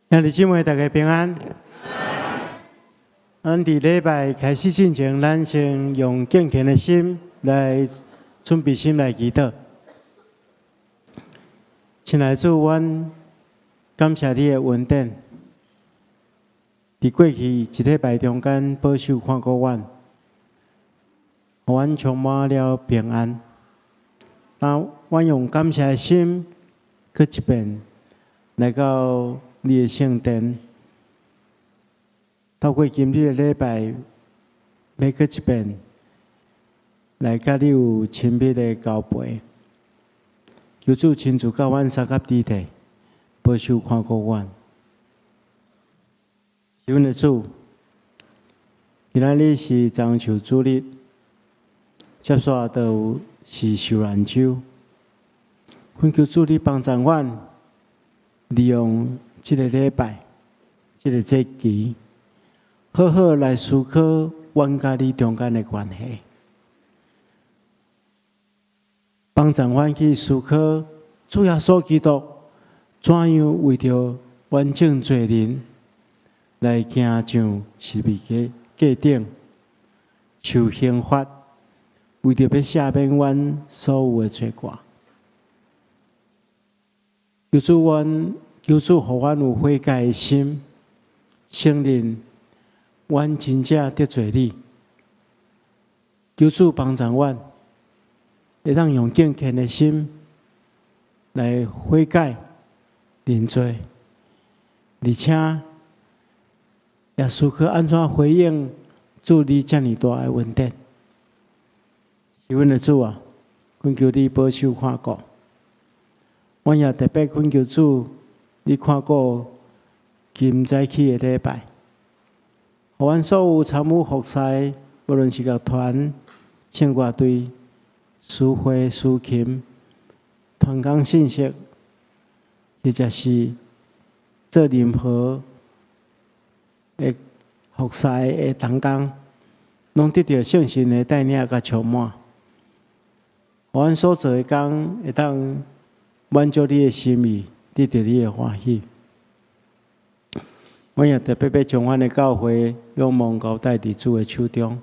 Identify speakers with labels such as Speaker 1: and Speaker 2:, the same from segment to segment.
Speaker 1: 兄弟姊妹，大家平安。咱佇禮拜開始進前，咱先用敬虔的心來準備心來祈禱。親愛的主，阮感謝你的恩典，佇過去一禮拜中間保守看顧阮，予阮充滿了平安。當阮用感謝的心，閣一遍來到你的聖殿，透過今日的禮拜，欲閣一遍來佮你有親密的交陪。求主親自佮阮相佮佇體，保守看顧阮。是阮的主，今仔日是棕樹主日，接續就是受難週。懇求主你幫助阮，利用這个禮拜、這个節期，好好來思考阮佮你中間的關係，幫助阮去思考主耶穌基督怎樣為著阮眾罪人來行上十字架架頂受刑罰，為著欲赦免阮所有的罪過。求主阮，求主予阮有悔改的心，承認阮真正得罪你。求主幫助阮，會當用敬虔的心來悔改、認罪，而且也思考按怎回應主你遮爾大的恩典。是阮的主啊，懇求你保守看顧。阮也特別懇求主，你看顧今早起的禮拜，予阮所有參與服侍，無論是樂團、聖歌隊、司會、司琴、傳講信息，或者是做任何的服侍的同工，攏得著聖神的帶領佮充滿，予阮所做的工會當滿足你的心意，得著你的歡喜。阮也特別欲將阮的教會仰望交代佇主的手中，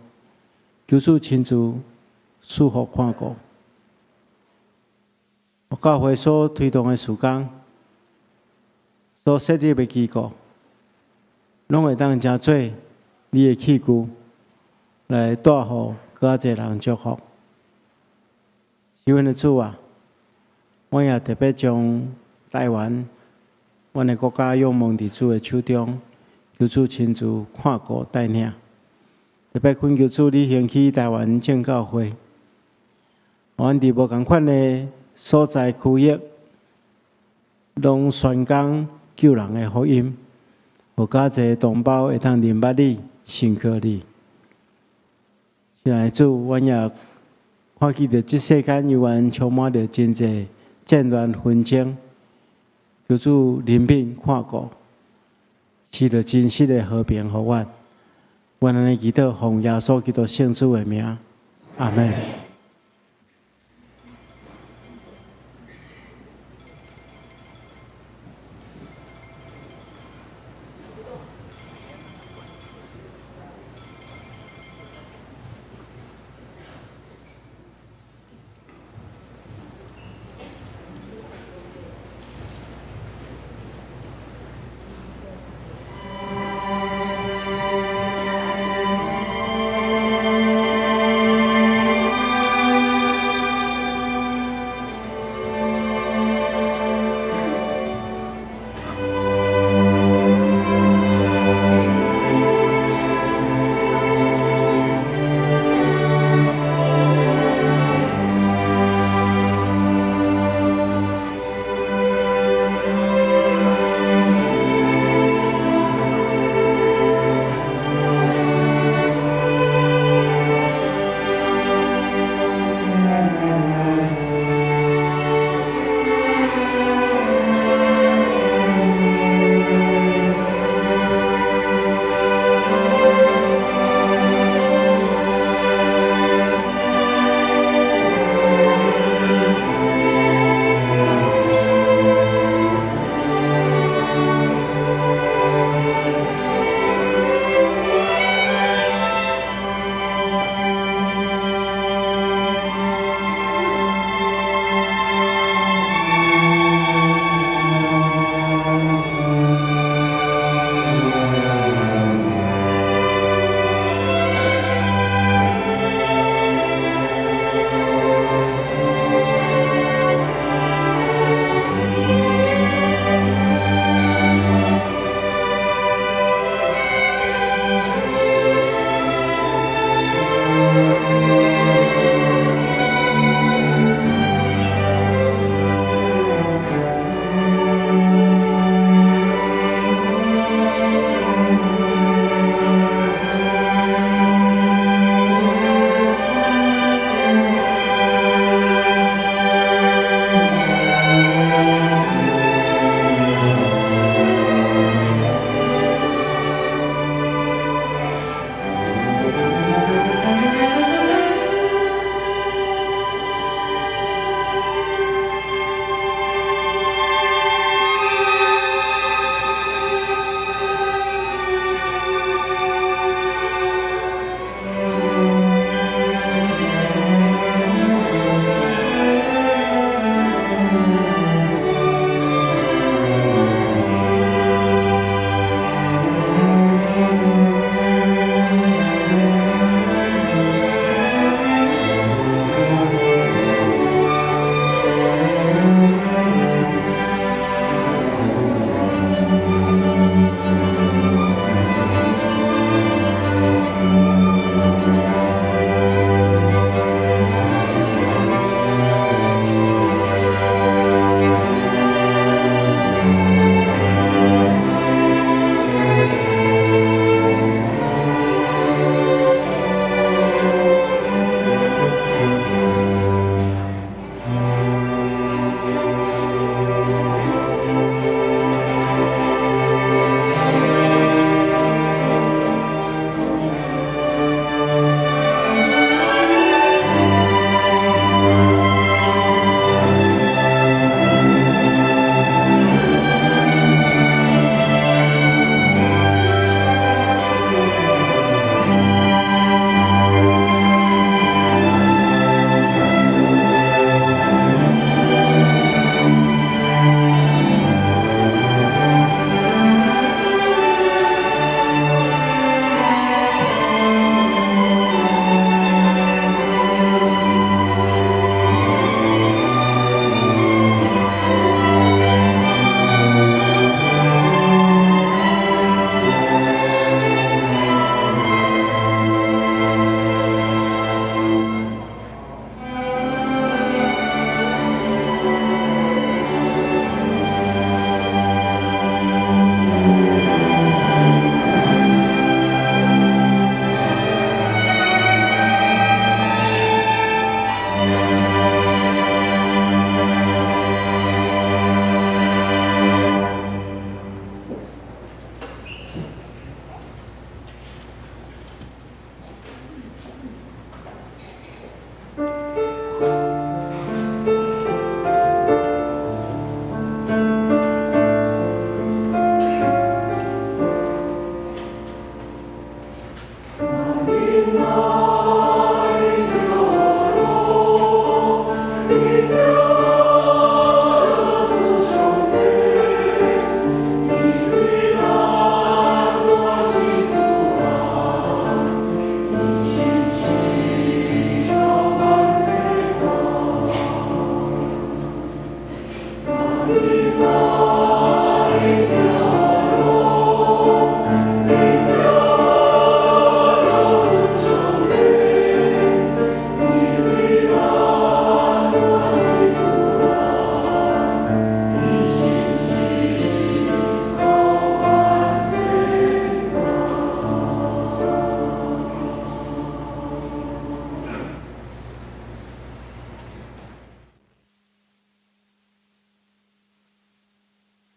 Speaker 1: 求主親自賜福看顧。教會所推動的事工，所設立的機構，攏會當成做你的器具，來帶予閣較濟人祝福。是阮的主啊！阮也特別將台灣，阮的國家仰望佇主的手中，求主親自看顧帶領。特別懇求主，你興起台灣正教會，阮佇無仝款的所在區域，攏宣講救人的福音，予較濟同胞會當認捌你、信靠你。親愛的主，阮也看見著這世間猶原充滿著真濟戰亂紛爭，求主憐憫看顧，賜著真實的和平予阮。阮按呢祈禱，奉耶穌基督聖子的名，阿門。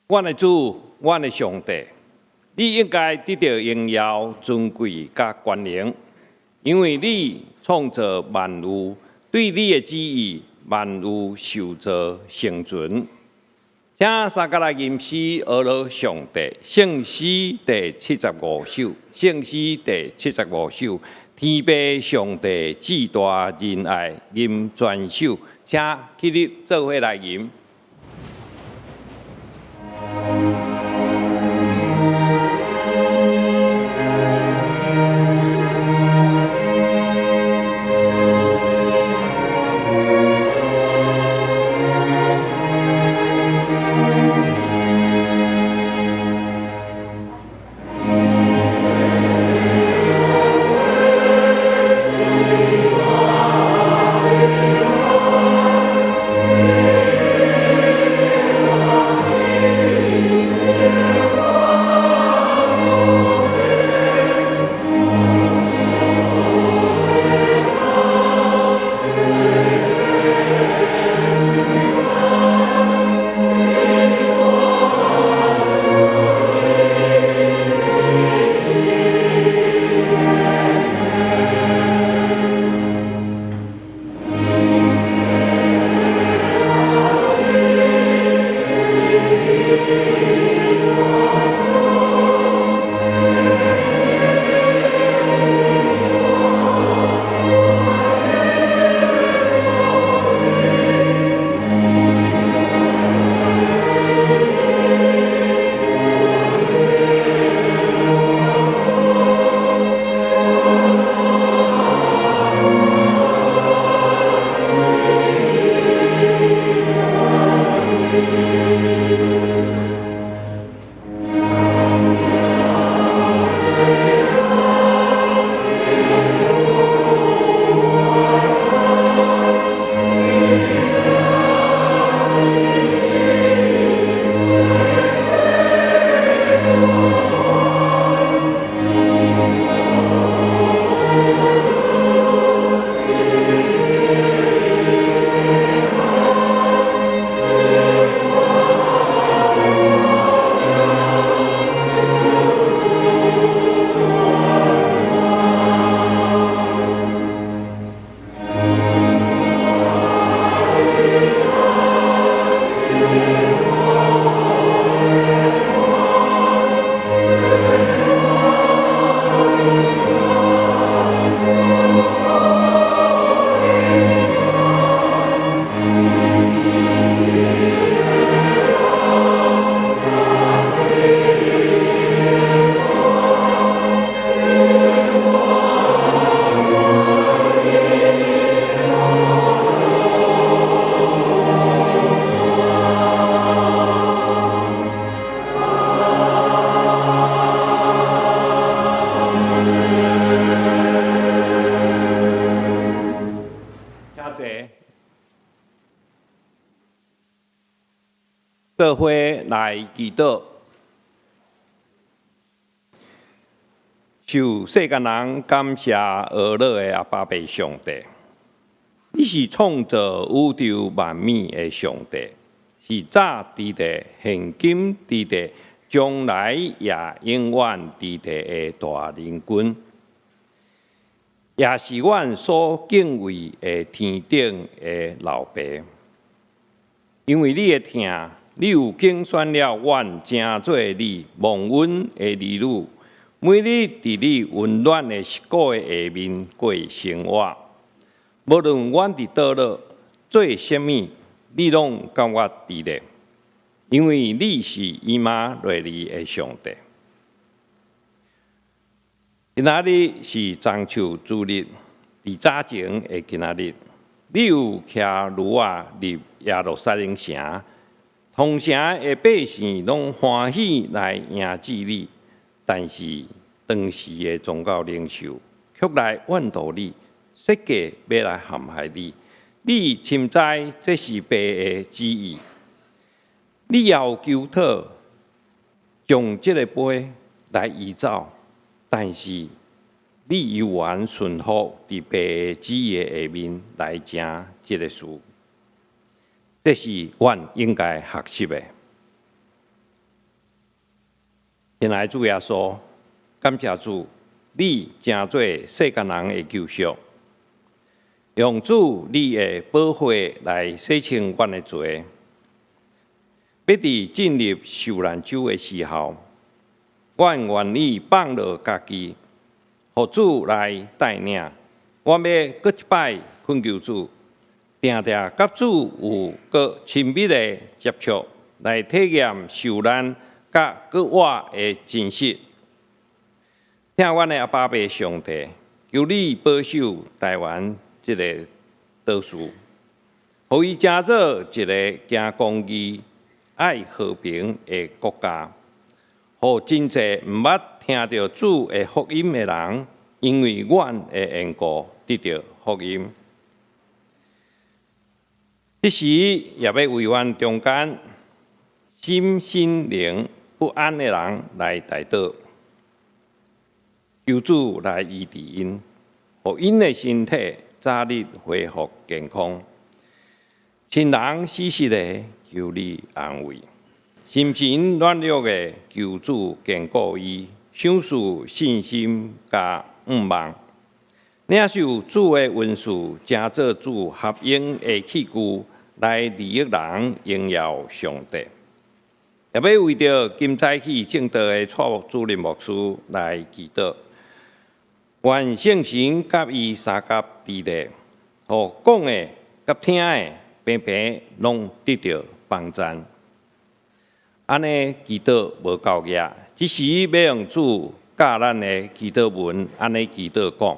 Speaker 2: 阮的主，阮的上帝，你應該得著榮耀、尊貴佮權能，因為你創造萬有，對你的旨意，萬有受造成存。請三家來吟詩，呵咾上帝，聖詩第75首，聖詩第75首，天父上帝至大仁愛，吟全首，請起立做伙來吟。請坐。做伙來祈禱，受世間人感謝呵咾的阿爸父上帝，你是創造宇宙萬物的上帝，是早佇地、現今佇地、將來也永遠佇地的大仁君，也是阮所敬畏的天頂的老爸。因為你的疼，你有揀選了阮，成做你蒙恩的兒女，每日佇你溫暖的肋骨的下面過生活。無論阮佇佗落做啥物，你攏佮阮佇咧，因為你是以馬內利的上帝。今仔日是棕樹主日，佇早前的今仔日，你有騎驢仔入耶路撒冷城，同城的百姓攏歡喜來迎接你，但是當時的宗教領袖卻來怨妒你，設計欲來陷害你。你深知這是父的旨意，你也有求討將這個杯來移走，但是你猶原順服佇父的旨意的下面來成這個事。這是阮應該學習的。親愛主耶穌，感謝主，你成做世間人的救贖，用主你的寶血來洗清阮的罪。欲佇進入受難週的時候，阮願意放落家己，予主來帶領。阮欲閣一擺懇求主，定定佮主有閣親密的接觸，來體驗受難佮復活的真實。疼阮的阿爸父上帝，求你保守台灣這个島嶼，予伊成做一个行公義、愛和平的國家。予真濟毋捌聽著主的福音的人，因為阮的緣故得著福音。這時也欲為阮中間心身靈不安的人來代禱，求主來醫治𪜶，予𪜶的身體早日恢復健康。親人死暭的，求你安慰；心神軟弱的，求主堅固伊，賞賜信心佮向望。領受主的恩賜，成做主合用的器具，來利益人，榮耀上帝。也欲為著今早起證道的蔡主任牧師來祈禱，願聖神佮伊相佮佇咧，予講的佮聽的，平平攏得著幫贊。按呢祈禱無夠額，只是欲用主教咱的祈禱文，按呢祈禱講。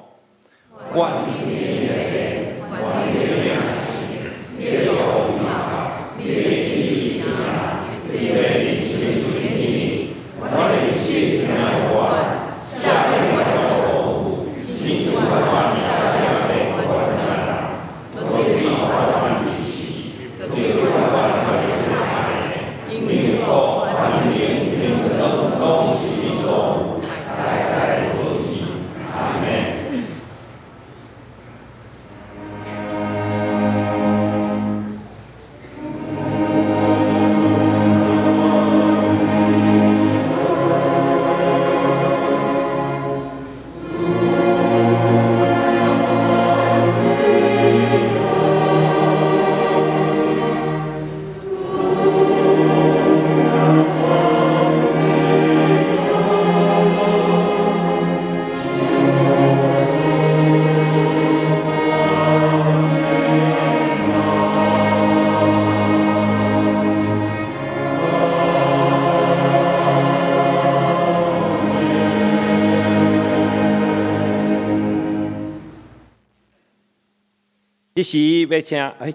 Speaker 2: 這時欲請哎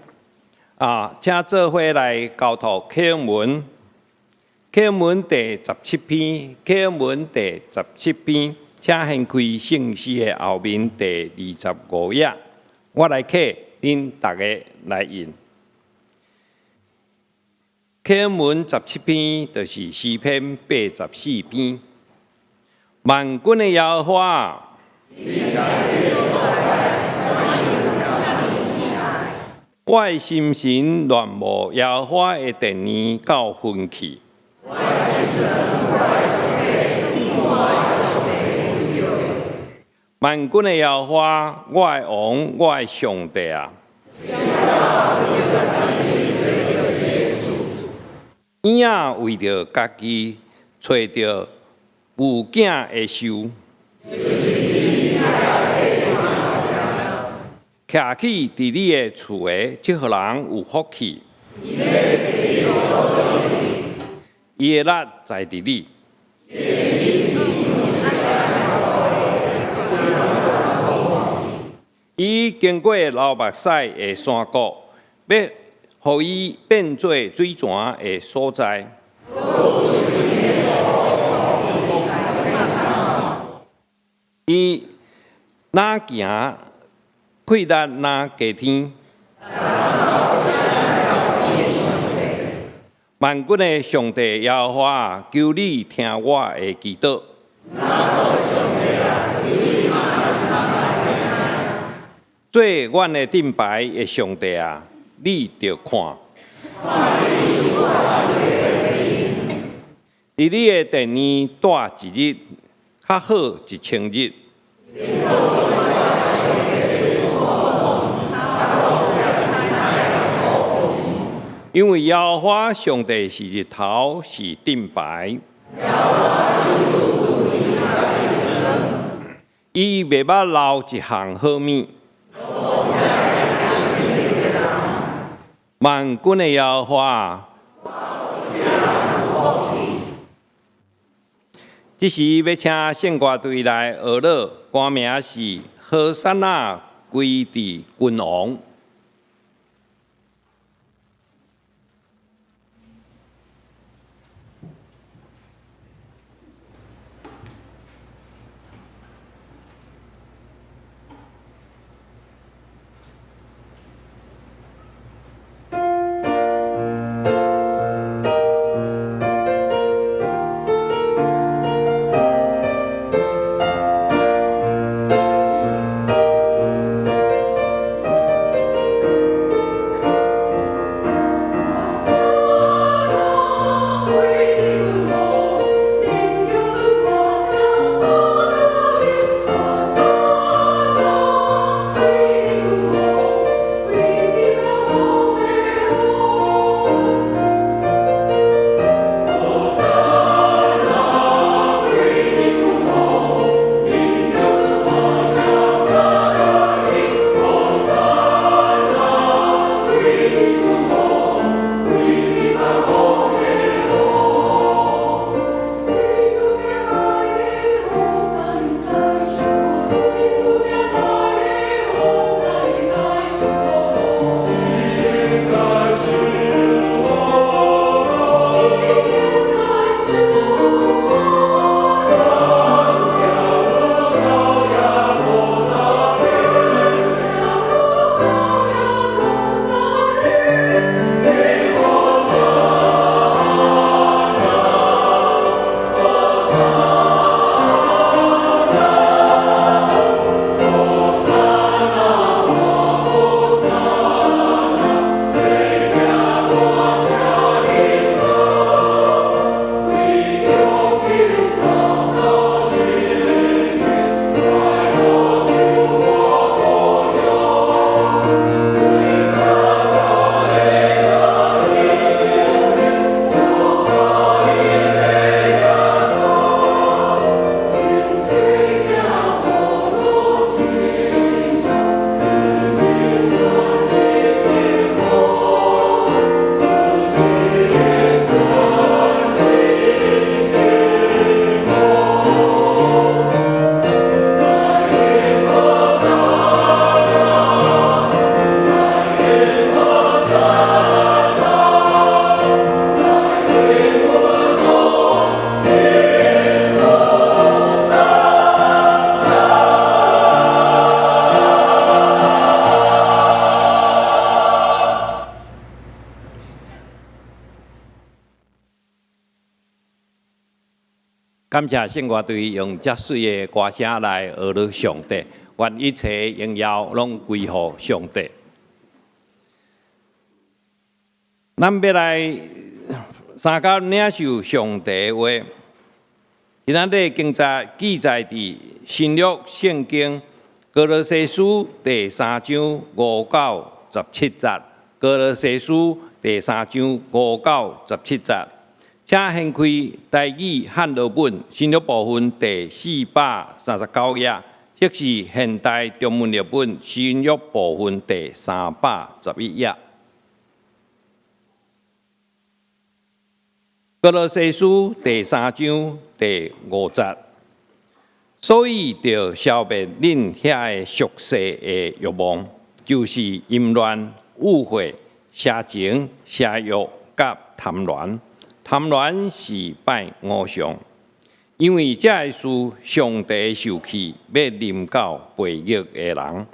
Speaker 2: 啊，請做伙來交託啟應文，啟應文第十七篇，啟應文第十七篇，請掀開聖詩的後面第25頁，我來啟，恁逐家來印。啟應文十七篇，就是詩篇84篇。萬軍的耶和華。我的心神戀慕耶和華的殿年到昏去。萬軍的耶和華，我的王，我的上帝啊！嬰仔為著家己揣著母囝的壽。徛起佇你的厝的，這予人有福氣。伊的力在佇你。伊經過流目屎的山谷，欲予伊變做水泉的所在。伊若行氣力若加添，萬軍的上帝耶和華，求你聽我的祈禱。做阮的盾牌的上帝啊，你著看。佇你的殿裡蹛一日，較好一千日。因為耶和華上帝是日頭，是盾牌。伊袂捌漏一項好物。萬軍的耶和華，這時欲請聖歌隊來學樂，歌名是《和散那歸佇君王》。感謝聖歌隊用遮媠的歌聲來學樂上帝，願一切榮耀攏歸予上帝。咱欲來相共領受上帝的話。今仔日經節記載佇新約聖經歌羅西書第三章5到17節。歌羅西書第三章5到17節。請掀開台語漢和本新約部分第439頁，或是現代中文譯本新約部分第311頁。歌羅西書第三章第五節，所以著消滅恁遐个俗世的欲望，就是淫亂、污穢、邪情、邪欲佮貪婪。貪婪是拜偶像，因為這个事，上帝的受氣欲臨到悖逆的人。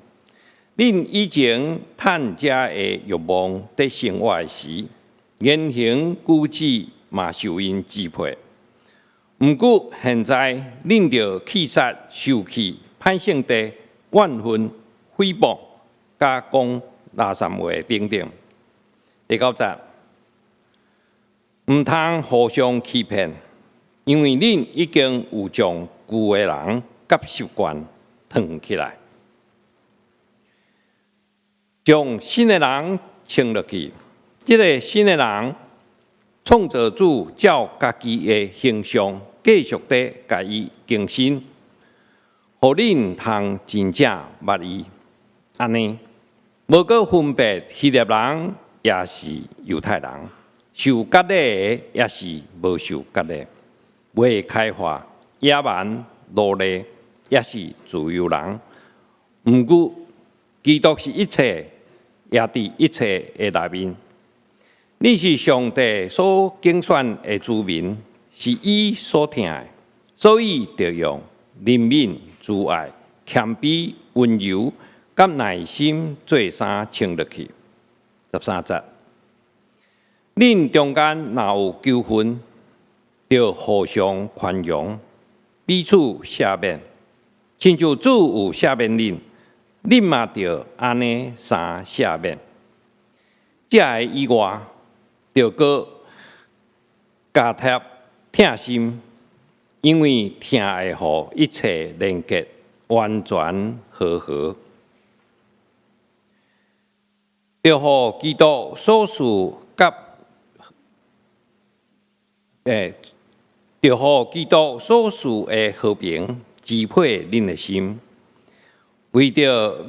Speaker 2: 恁以前趁這个欲望佇生活的時，言行舉止嘛受𪜶支配。毋過現在，恁著棄殺受氣、歹性地、怨恨、誹謗、佮講垃圾話等等。第九節。毋通互相欺騙，因為恁已經有將舊的人佮習慣脫起來，將新的人穿落去。這个新的人，創造主照家己的形象，繼續地共伊更新，予恁通真正捌伊。按呢，無閣分別希臘人，抑是猶太人，受割禮的，抑是無受割禮，未開化、野蠻、奴隸，抑是自由人。毋過，基督是一切，也佇一切的內面。恁是上帝所揀選的子民，是伊所疼的，所以著用憐憫、慈愛、謙卑、溫柔、佮耐心做衫穿落去。13節，恁中間若有糾紛，著互相寬容，彼此赦免，親像主有赦免恁，恁嘛著按呢相赦免。這个以外，著閣加添疼心，因為疼會予一切連結完全和好。著予基督所賜佮，著予基督所賜的和平支配恁的心，為著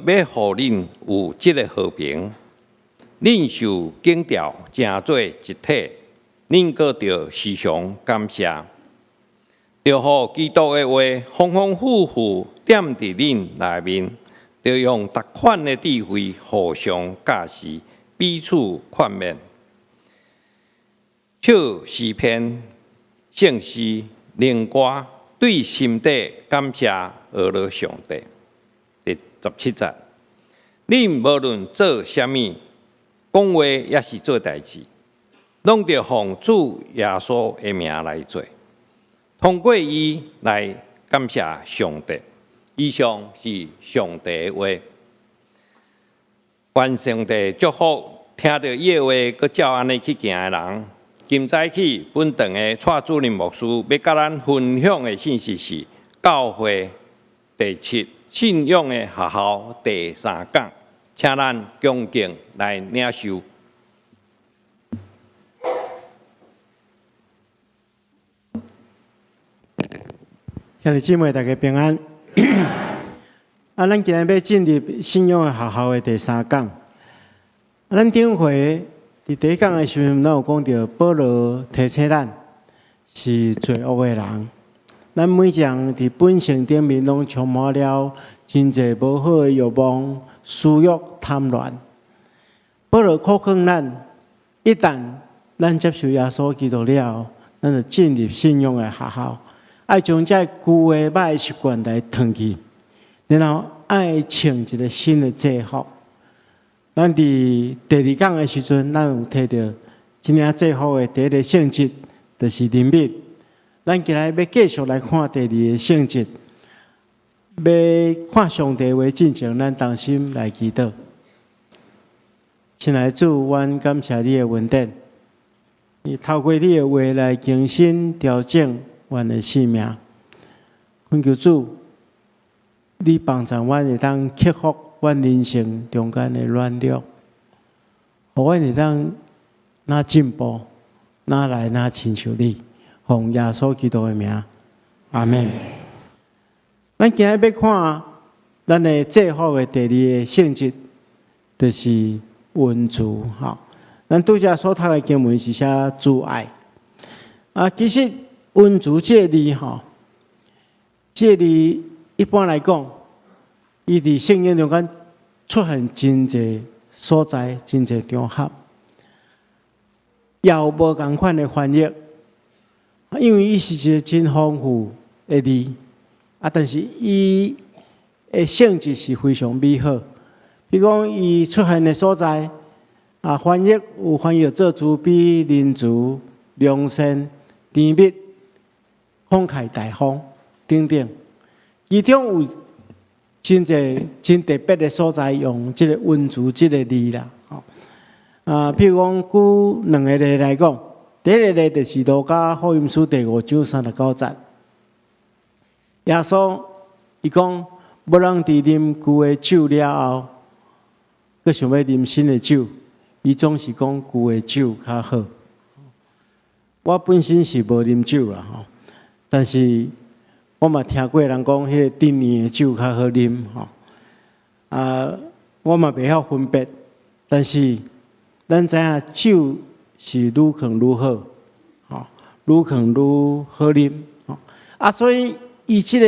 Speaker 2: 欲予恁有這个和平，恁受揀召成做一體，恁閣著時常感謝，著予基督的話豐豐富富踮佇恁內面，著用逐款的智慧互相教示，彼此勸勉。唱詩篇、聖詩、靈歌，對心底感謝阿勒上帝。第17節，恁無論做啥物，講話抑是做代誌，攏著奉主耶穌的名來做，通過伊來感謝上帝。以上是上帝的話。願上帝祝福聽著伊的話，閣照按呢去行的人。今早起本堂的蔡主任牧師欲佮咱分享的信息是教會第七信仰的學校第三講，請咱恭敬來領受。
Speaker 1: 兄弟姊妹，大家平安。啊，咱今日欲進入信仰的學校的第三講。咱頂回佇第一講的時陣，咱有講著保羅提醒咱是罪惡的人。咱每一個人佇本性頂面攏充滿了真濟無好的慾望、私欲、貪戀。保羅苦勸咱，一旦咱接受耶穌基督了後，咱就進入信仰的學校，愛將這舊的歹習慣來脫去，然後愛穿一个新的制服。咱佇第二講的時陣，咱有提著這領制服的第一个性質，就是憐憫。咱今日欲繼續來看第二个性質，欲看上帝話進前，咱同心來祈禱。親愛的主，阮感謝你的恩典，你透過你的話來更新調整阮的生命。懇求主，你幫助阮會當克服阮人生中間的軟弱，予阮會當若進步，若來若親像你。奉耶穌基督的名，阿們。咱今日欲看咱的制服的第二个性質，就是溫慈。吼，咱拄才所讀的經文是寫慈愛。啊，其實溫慈這个字，吼，這个字一般來講，伊佇聖經中間出現真濟所在，真濟場合，也有無仝款的翻譯。因為伊是一个真豐富的字，啊，但是伊的性質是非常美好。比如講，伊出現的所在，啊，翻譯有翻譯做慈悲、仁慈、良善、甜蜜、慷慨大方等等。其中有真濟真特別的所在，用這个溫慈這个字啦。吼，啊，譬如講，舉兩个例來講。第一個例就是路加福音書第五章三十九節，耶穌伊講，無人佇啉舊的酒了後，閣想欲啉新的酒，伊總是講舊的酒較好。我本身是無啉酒啦吼，但是我嘛聽過人講，彼個陳年的酒較好啉吼。啊，我嘛袂曉分別，但是咱知影酒是愈囥愈好，吼，愈囥愈好啉，吼。啊，所以伊這个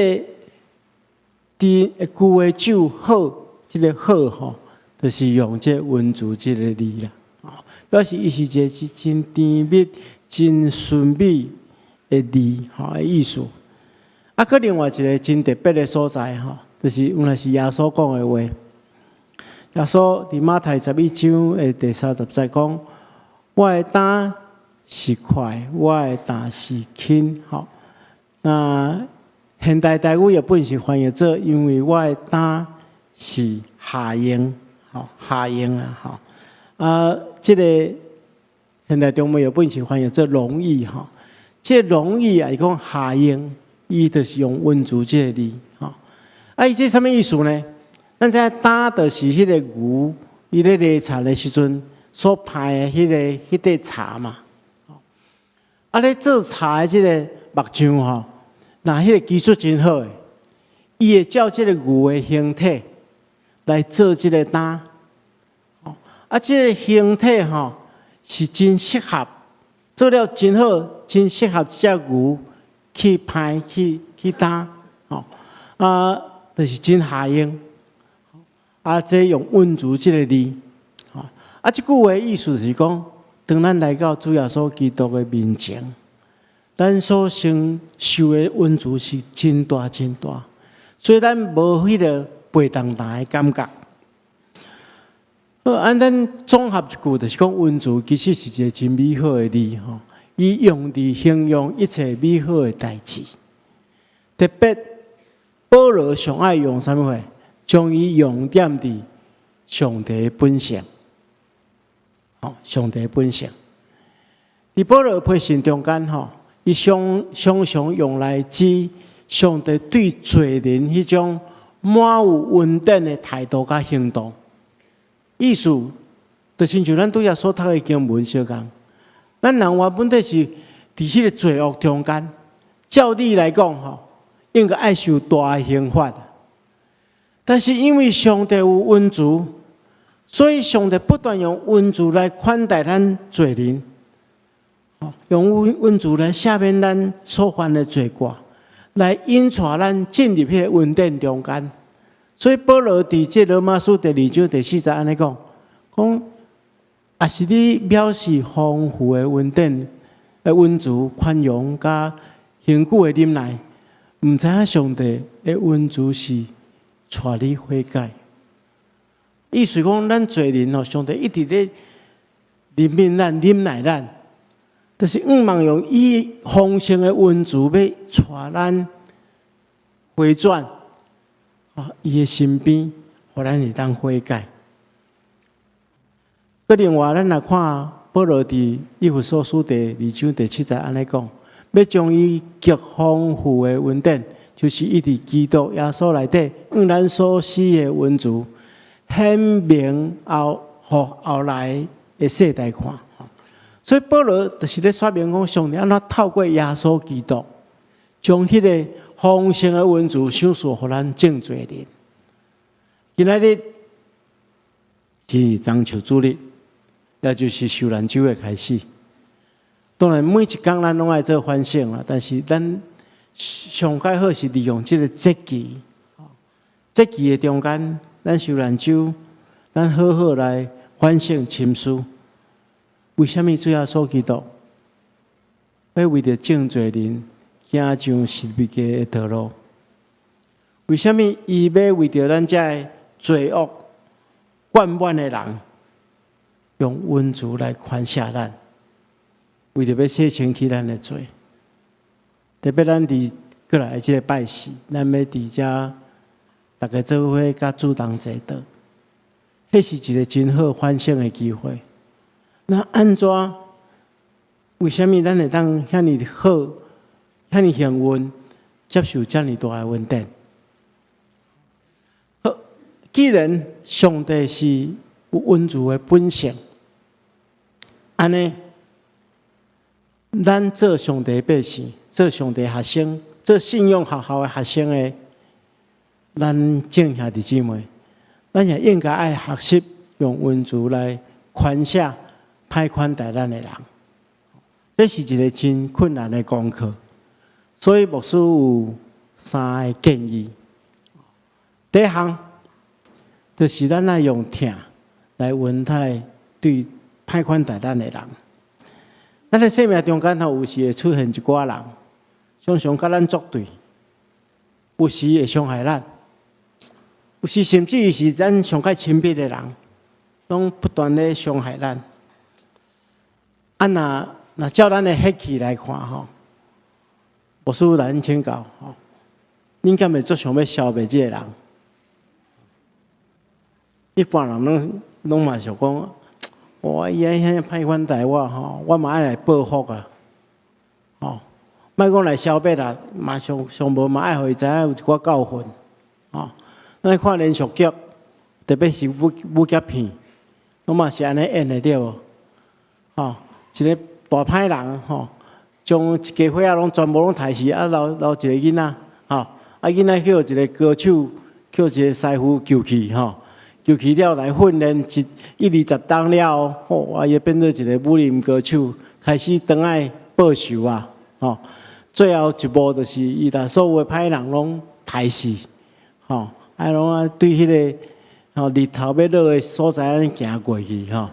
Speaker 1: 佇舊的酒好，這个好吼，就是用這溫慈這个字啦，表示伊是一个真甜蜜、真醇美的字，吼的意思。啊，閣另外一个真特別的所在，吼，就是原來是耶穌講的話。耶穌佇馬太十一章的第三十節講：我的擔是快，我的擔是輕。吼，那現代台語譯本是翻譯做：因為我的擔是下容，吼，下容啊，吼。啊，這個現代中文譯本是翻譯做容易，吼。這個容易啊，伊講下容，伊就是用溫慈這個字，吼。啊，伊這啥物意思呢？咱知影擔就是彼个牛，伊咧犁田的時陣所排的彼個柴嘛。啊，咧做柴的這个木匠吼，若彼个技術真好的，伊會照這个牛的形體來做這个擔。啊，這个形體吼是真適合，做了真好，真適合這隻牛去排去擔。吼，啊，就是真合用。啊，這用溫慈這个字，吼，啊，這句話意思是講，當咱來到主耶穌基督的面前，咱所承受的恩慈是真大真大，所以咱無彼个背重擔的感覺。好，按咱綜合一句，就是講恩慈其實是一個真美好的字，吼，伊用佇形容一切美好的代誌。特別保羅上愛用啥物貨？將伊用點佇上帝本性，吼，上帝本性。佇保羅批信中間，吼，伊常常常用來指上帝對罪人彼種滿有恩典的態度佮行動。意思就親像咱拄才所讀的經文相仝，咱人原本底是佇彼個罪惡中間，照理來講，吼，應該愛受大刑罰。但是因為上帝有恩慈，所以上帝不斷用恩慈來款待咱罪人，用恩慈來赦免咱所犯的罪過，來引帶咱進入彼个恩典中間。所以保羅佇這羅馬書第二章第四節按呢講，講若是你藐視豐富的恩典、的恩慈、寬容佮恆久的忍耐，毋知影上帝的恩慈是帶你悔改。意思講，咱罪人吼，上帝一直咧憐憫咱、忍耐咱，就是向望用伊豐盛的恩慈，欲帶咱回轉啊，伊的身邊，予咱會當悔改。閣另外，咱來看保羅佇以弗所書第二章第七節按呢講，欲將伊極豐富的恩典，就是伊佇基督耶穌內底，向咱所施的恩慈，顯明後，予後來的世代看。所以保羅就是咧說明講，上帝按怎透過耶穌基督，將彼个豐盛的恩慈賞賜予咱眾罪人。今仔日是中秋主日，也就是受難週的開始。當然，每一工咱攏愛做反省啦，但是咱上蓋好是利用這个節期，節期的中間，咱受難週，咱好好來反省深思。為啥物主耶穌基督欲為著眾罪人行上十字架的道路？為啥物伊欲為著咱這个罪惡灌滿的人，用恩慈來寬赦咱？為著欲洗清去咱的罪。特別咱佇過來的這个拜四，咱欲佇遮逐家做伙佮主同齊禱，彼是一个真好反省的機會。那按怎為啥物咱會當遐爾好、遐爾幸運，接受遮爾大的恩典？好，既然上帝是有恩慈的本性，按呢，咱做上帝百姓，做上帝學生，做信仰學校的學生的，咱眾兄弟姊妹，咱也應該愛學習用恩慈來寬赦歹款待咱的人。這是一個真困難的功課，所以牧師有三个建議。第一項，就是咱愛用疼來恩待對歹款待咱的人。咱的生命中間吼，有時會出現一寡人，常常佮咱作對，有時會傷害咱，有時甚至是咱上較親密的人，攏不斷咧傷害咱。啊，若照咱的血氣來看吼，牧師來請教吼，恁敢會足想欲消滅這個人？一般人攏嘛想講，哇！伊按呢歹款待我吼，我嘛愛來報復啊！吼，莫講來消滅啦，嘛上上無嘛愛予伊知影有一寡教訓，吼。咱看連續劇，特別是武俠片，攏嘛是按呢演的對無？吼，一个大歹人吼，將一家伙仔攏全部攏刣死，啊留一個囡仔，吼，啊囡仔予一個高手，予一個師傅救去吼，救去了來訓練一二十冬了後，吼，啊伊變做一個武林高手，開始轉來報仇啊，吼，最後一幕就是伊共所有的歹人攏刣死，吼，啊攏啊對彼個吼日頭欲落的所在按呢行過去，吼。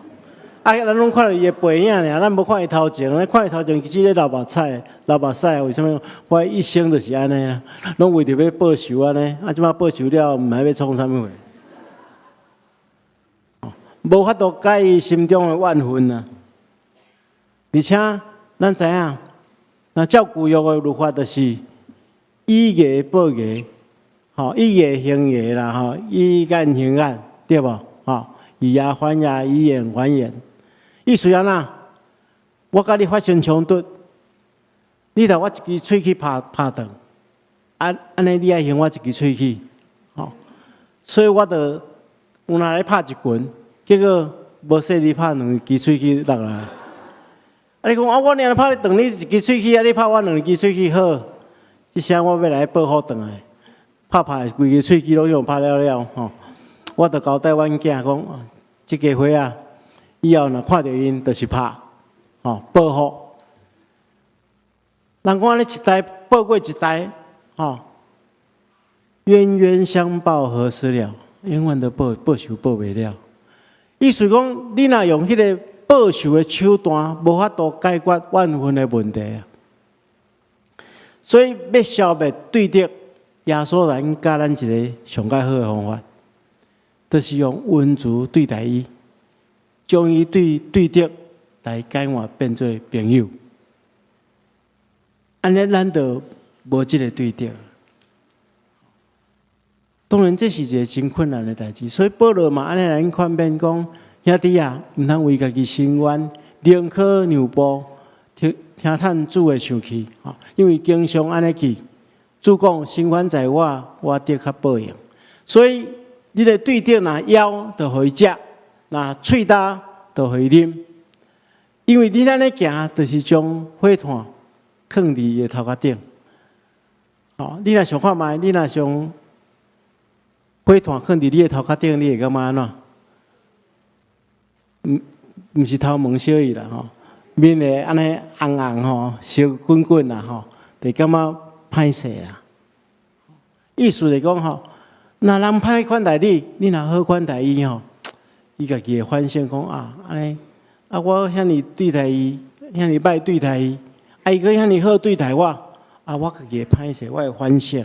Speaker 1: 啊，咱攏看著伊的背影爾，咱無看伊頭前，咱看伊頭前其實咧流目屎，流目屎。為啥物？我一生就是按呢，攏為著欲報仇按呢。啊，這擺報仇了，毋知欲創啥物貨。無法度解伊心中的怨恨啊！而且咱知影，若照舊約的律法，就是以牙報牙，吼，以牙還牙啦，吼，以眼還眼，對無？吼，以牙還牙，以眼還眼。意思按怎？我佮你發生衝突，你共我一支喙齒拍拍斷，啊，按呢你愛還我一支喙齒，吼，所以我就有來拍一拳，結果無細膩拍兩支喙齒落來。啊，你講啊，我爾拍斷你一支喙齒，啊，你拍我兩支喙齒好，這聲我欲來報復轉來，拍拍規支喙齒攏予拍了了吼，我就交代阮囝講，這家伙仔。以後若看著𪜶，就是拍，吼報復。人講按呢一代報過一代，吼，冤冤相報何時了？永遠都報仇報袂了。意思講，你若用彼个報仇的手段，無法度解決怨恨的問題啊。所以欲消滅對敵，耶穌來教咱一个上較好的方法，就是用恩慈對待伊。將伊對敵來改換變做朋友，按呢咱就無這个對敵。當然，這是一个真困難的代誌，所以保羅嘛按呢來勸勉講：兄弟啊，毋通為家己伸冤，寧可讓步，聽聽趁主會生氣。吼，因為經上按呢記，主講伸冤在我，我得較報應。所以你的對敵若枵，就予伊食。若喙焦，就予伊啉，因為你按呢行，就是將火炭囥佇伊的頭殼頂。吼，你若想看覓，你若將火炭囥佇你的頭殼頂，你會感覺按怎？毋是頭毛燒去啦吼，面會按呢紅紅吼，燒滾滾啦吼，就感覺歹勢啦。意思是講吼，若人歹款待你，你若好款待伊吼。伊家己會反省講啊，按呢啊，我遐爾對待伊，遐爾歹對待伊，啊，伊閣遐爾好對待我，啊，我家己會歹勢，我會反省。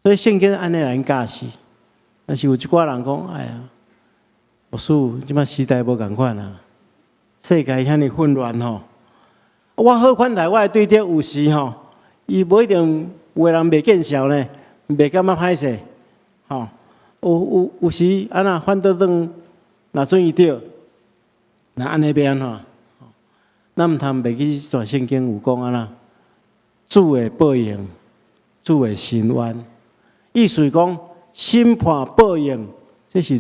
Speaker 1: 所以聖經按呢來教示，但是有一寡人講，哎呀，牧師，這擺時代無仝款啊，世界遐爾混亂吼，我好款待我的對敵有時吼，伊無一定有的人袂見笑呢，袂感覺歹勢，吼。有時按怎反倒轉，若準伊著，那按呢欲按怎？咱毋通袂記這段聖經有講按怎，主的報應，主的伸冤。意思是講審判報應，這是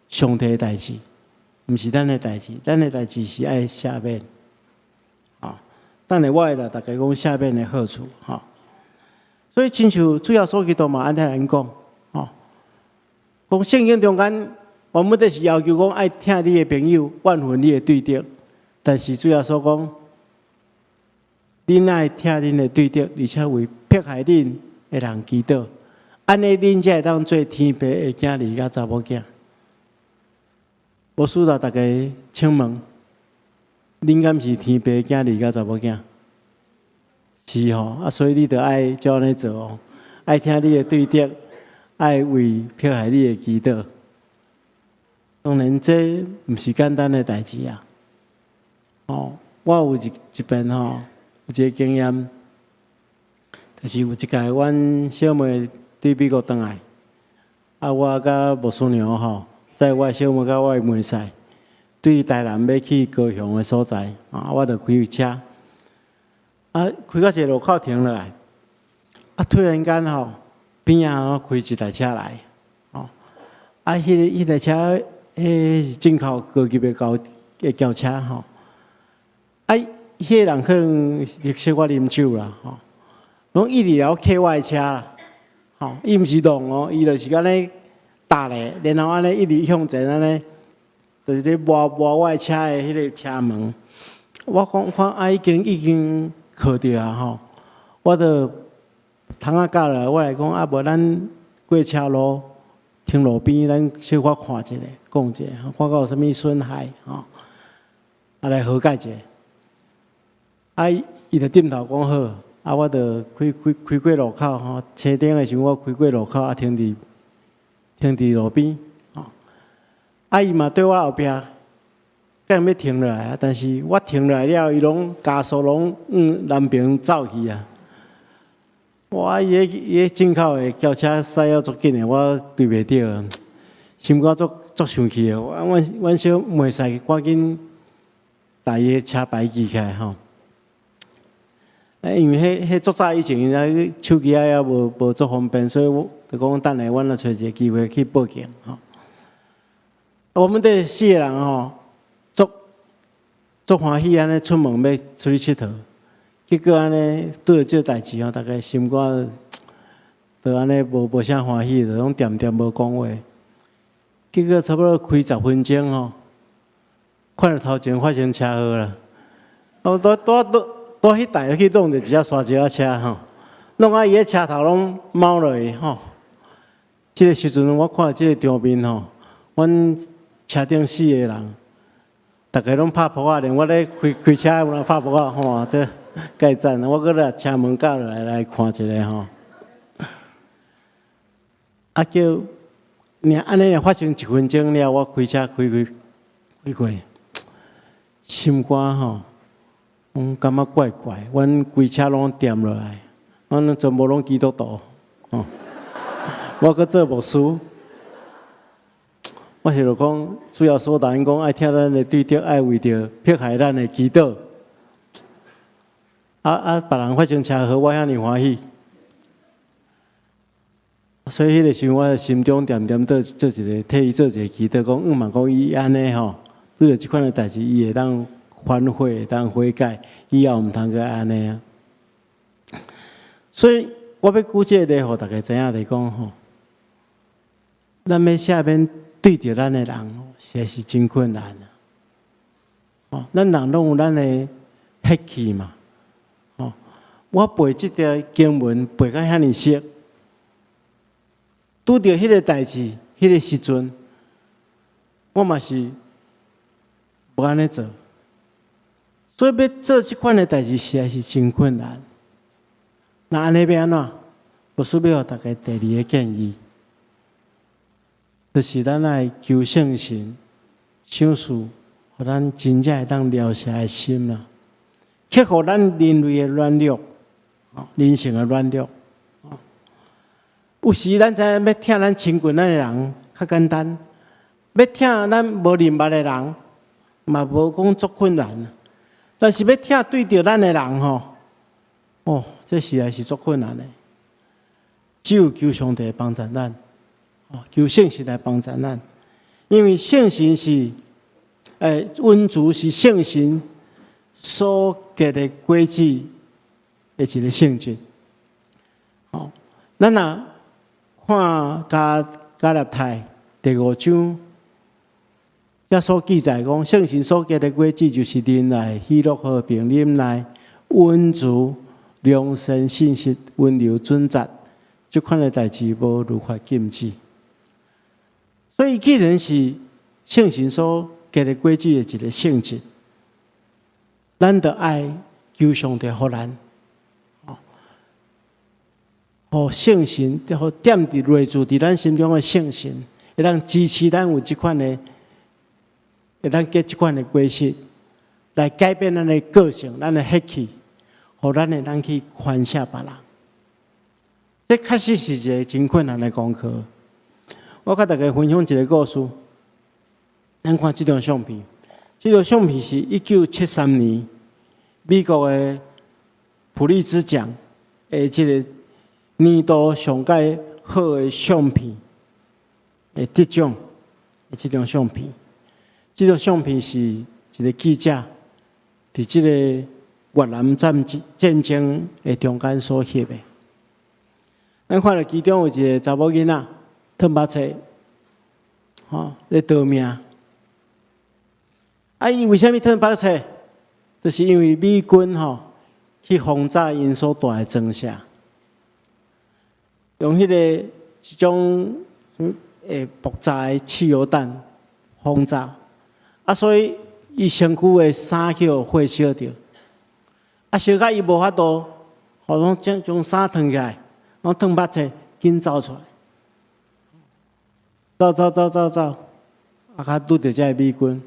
Speaker 1: 上帝的代誌，毋是咱的代誌。咱的代誌是愛赦免。啊，等下我會來逐家講赦免的好處，吼。所以親像主耶穌基督嘛，按呢來講，吼，講聖經中間，原本就是要求講愛疼你的朋友，怨恨你的對敵。但是主耶穌講，恁愛疼恁的對敵，而且為迫害恁的人祈禱，按呢恁才會當做天父的囝兒佮查某囝。牧師來逐家請問，恁敢是天父的囝兒佮查某囝？是吼，啊，所以你著愛照按呢做哦，愛疼你的對敵，愛為迫害你的祈禱。當然，這毋是簡單的代誌啊。哦，我有一遍吼，有一個經驗，就是有一擺阮小妹對美國轉來，啊，我佮牧師娘吼，載我小妹佮我的妹婿，對台南欲去高雄的所在，啊，我就開車，啊，開到一個路口停落來，啊，突然間吼，邊仔開一台車來，哦，啊，彼台車，彼是進口高級的轎車吼。啊，彼個人可能是小可啉酒啦，吼，攏一直來磕我的車啦，吼，伊毋是撞哦，伊就是按呢踏咧，然後按呢一直向前按呢，就是咧摸摸我的車的彼個車門。我講看啊，已經磕著啊，吼，我就窗仔降落來，我來講啊，無咱過車路停路邊，咱小可看一下，講一下，看看有啥物損害，吼，啊來和解一下。啊，伊就點頭講好，啊，我就開過路口吼，車頂的時陣我開過路口，啊，停佇路邊，吼。啊，伊嘛對我後壁，敢欲停落來啊，但是我停落來了，伊攏加速攏往南邊走去啊。哇！伊彼進口的轎車駛了足緊的，我對袂著，心肝足足生氣的。阮小妹婿趕緊共伊的車牌記起來吼。因為彼足早以前，手機仔猶無足方便，所以我就講等下阮來揣一個機會去報警吼。我們這四個人吼，足足歡喜按呢出門欲出去𨑨迌，結果按呢拄著這代誌吼，逐家心肝就按呢無啥歡喜，就攏恬恬無講話。結果差不多開10分鐘吼，看著頭前發生車禍啦！我拄拄拄拄彼台去撞著一隻沙石仔車吼，弄啊伊的車頭攏貓落去吼。這個時陣我看這個場面吼，阮車頂四個人，逐家攏拍噗仔，連我咧開開車有人拍噗仔，吼，這蓋讚！我閣來車門降落來來看一下吼。啊叫，爾按呢發生一分鐘了，我開車開開開過，心肝吼，攏感覺怪怪，阮規車攏恬落來，阮全部攏基督徒，吼。我閣做牧師，我是就講，主耶穌答應講愛疼咱的對敵，愛為著迫害咱的祈禱。啊啊！別人發生車禍，我遐爾歡喜。所以彼個時陣，我心中恬恬做一個替伊做一個祈禱，講向望講伊按呢吼，拄著這款的代誌，伊會當反悔，會當悔改，以後毋通閣按呢啊。所以我欲舉這個例，予逐家知影，就是講吼，咱欲赦免對著咱的人，實在是真困難啊！哦，咱人攏有咱的血氣嘛，哦，我背這條經文背甲遐爾熟，拄著彼個代誌，彼個時陣，我嘛是無按呢做，所以欲做這款的代誌，實在是真困難。那按呢欲按怎？牧師欲予逐家第二個建議，就是咱愛求聖神賞賜，予咱真正會當饒舌的心啦，克服咱人類的軟弱，人性的軟弱。有時咱知影欲疼咱親近咱的人較簡單，欲疼咱無認捌的人嘛無講足困難。但是欲疼對著咱的人吼，哦，這實在是足困難的。只有求上帝幫助咱，哦，求聖神來幫助咱，因為聖神是，恩慈是聖神所結的果子的一個性質。哦，咱若看加拉太第五章，遮所記載講，聖神所結的果子就是仁愛、喜樂、和平、忍耐、恩慈、良善、信實、溫柔、準則，這款的代誌無律法禁止。所以，既然是聖神所結的果子的一個性質，咱著愛求上帝予咱，哦，予聖神，予踮佇內住佇咱心中的聖神，會當支持咱有這款的，會當結這款的果實，來改變咱的個性、咱的血氣，予咱會當去寬赦別人。這確實是一個真困難的功課。我共大家分享一個故事。咱看這張相片，這張相片是1973年美國的普利茲獎的這個年度上蓋好的相片的得獎的這張相片。這張相片是一個記者佇這個越南戰爭的中間所翕的。咱看著其中有一個查某囡仔，褪目冊，吼，咧逃命。啊，伊為啥物褪目冊？就是因為美軍吼去轟炸𪜶所蹛的莊舍，用彼個一種爆炸的汽油彈轟炸，啊，所以伊身軀的衫去予火燒著，啊，燒甲伊無法度，予攏將衫褪起來，攏褪目冊，緊走出來，走走走走走，啊，較拄著這个美軍，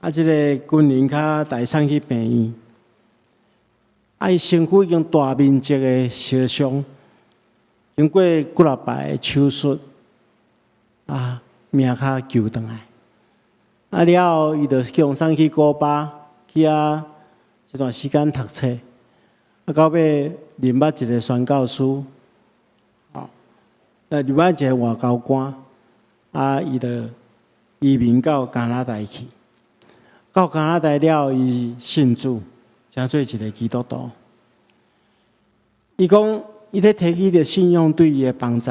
Speaker 1: 啊，這個軍人較帶送去病院，啊，伊身軀已經大面積的燒傷，經過幾若擺的手術，啊，命較救轉來。啊了後，伊就去予送去古巴，去遐一段時間讀冊，啊，到尾認捌一個宣教師，哦，認捌一個外交官，啊，伊就移民到加拿大去。到加拿大了後，伊信主，成做一個基督徒。伊講，伊咧提起著信仰對伊的幫助，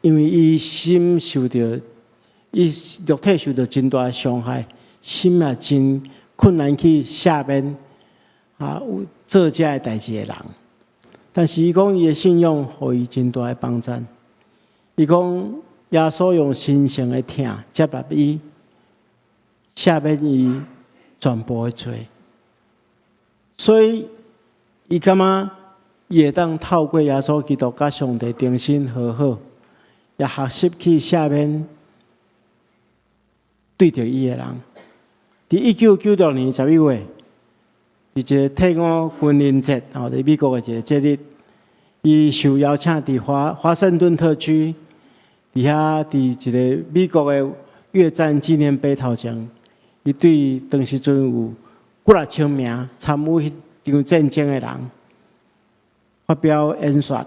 Speaker 1: 因為伊心受著，伊肉體受著真大的傷害，心也真困難去赦免啊，有做這个代誌的人。但是伊講，伊的信仰予伊真大的幫助。伊講，耶穌用神聖的疼接納伊，赦免伊全部的罪，所以伊感覺伊會當透過耶穌基督佮上帝重新和好，也學習去赦免對著伊的人。佇1996年11月，佇一個退伍軍人節，吼，佇美國的一個節日，伊受邀請佇華盛頓特區，佇遐佇一個美國的越戰紀念碑頭前，伊對當時陣有幾若千名參與彼場戰爭的人發表演說。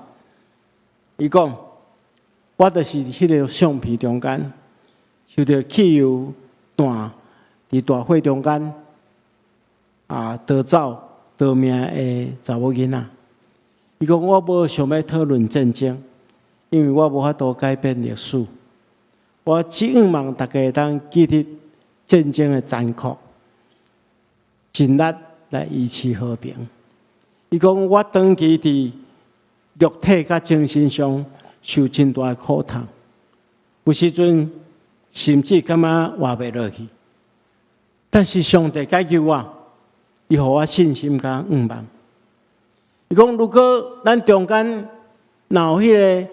Speaker 1: 伊講：我就是彼个相片中間，受著汽油彈佇大火中間啊逃走逃命的查某囡仔。伊講：我無想欲討論戰爭，因為我無法度改變歷史。我只向望大家會當記得戰爭的殘酷，盡力來維持和平。伊講：我長期佇肉體佮精神上受真大的苦痛，有時陣甚至感覺活袂落去。但是上帝解救我，伊予我信心佮向望。伊講：如果咱中間若有彼个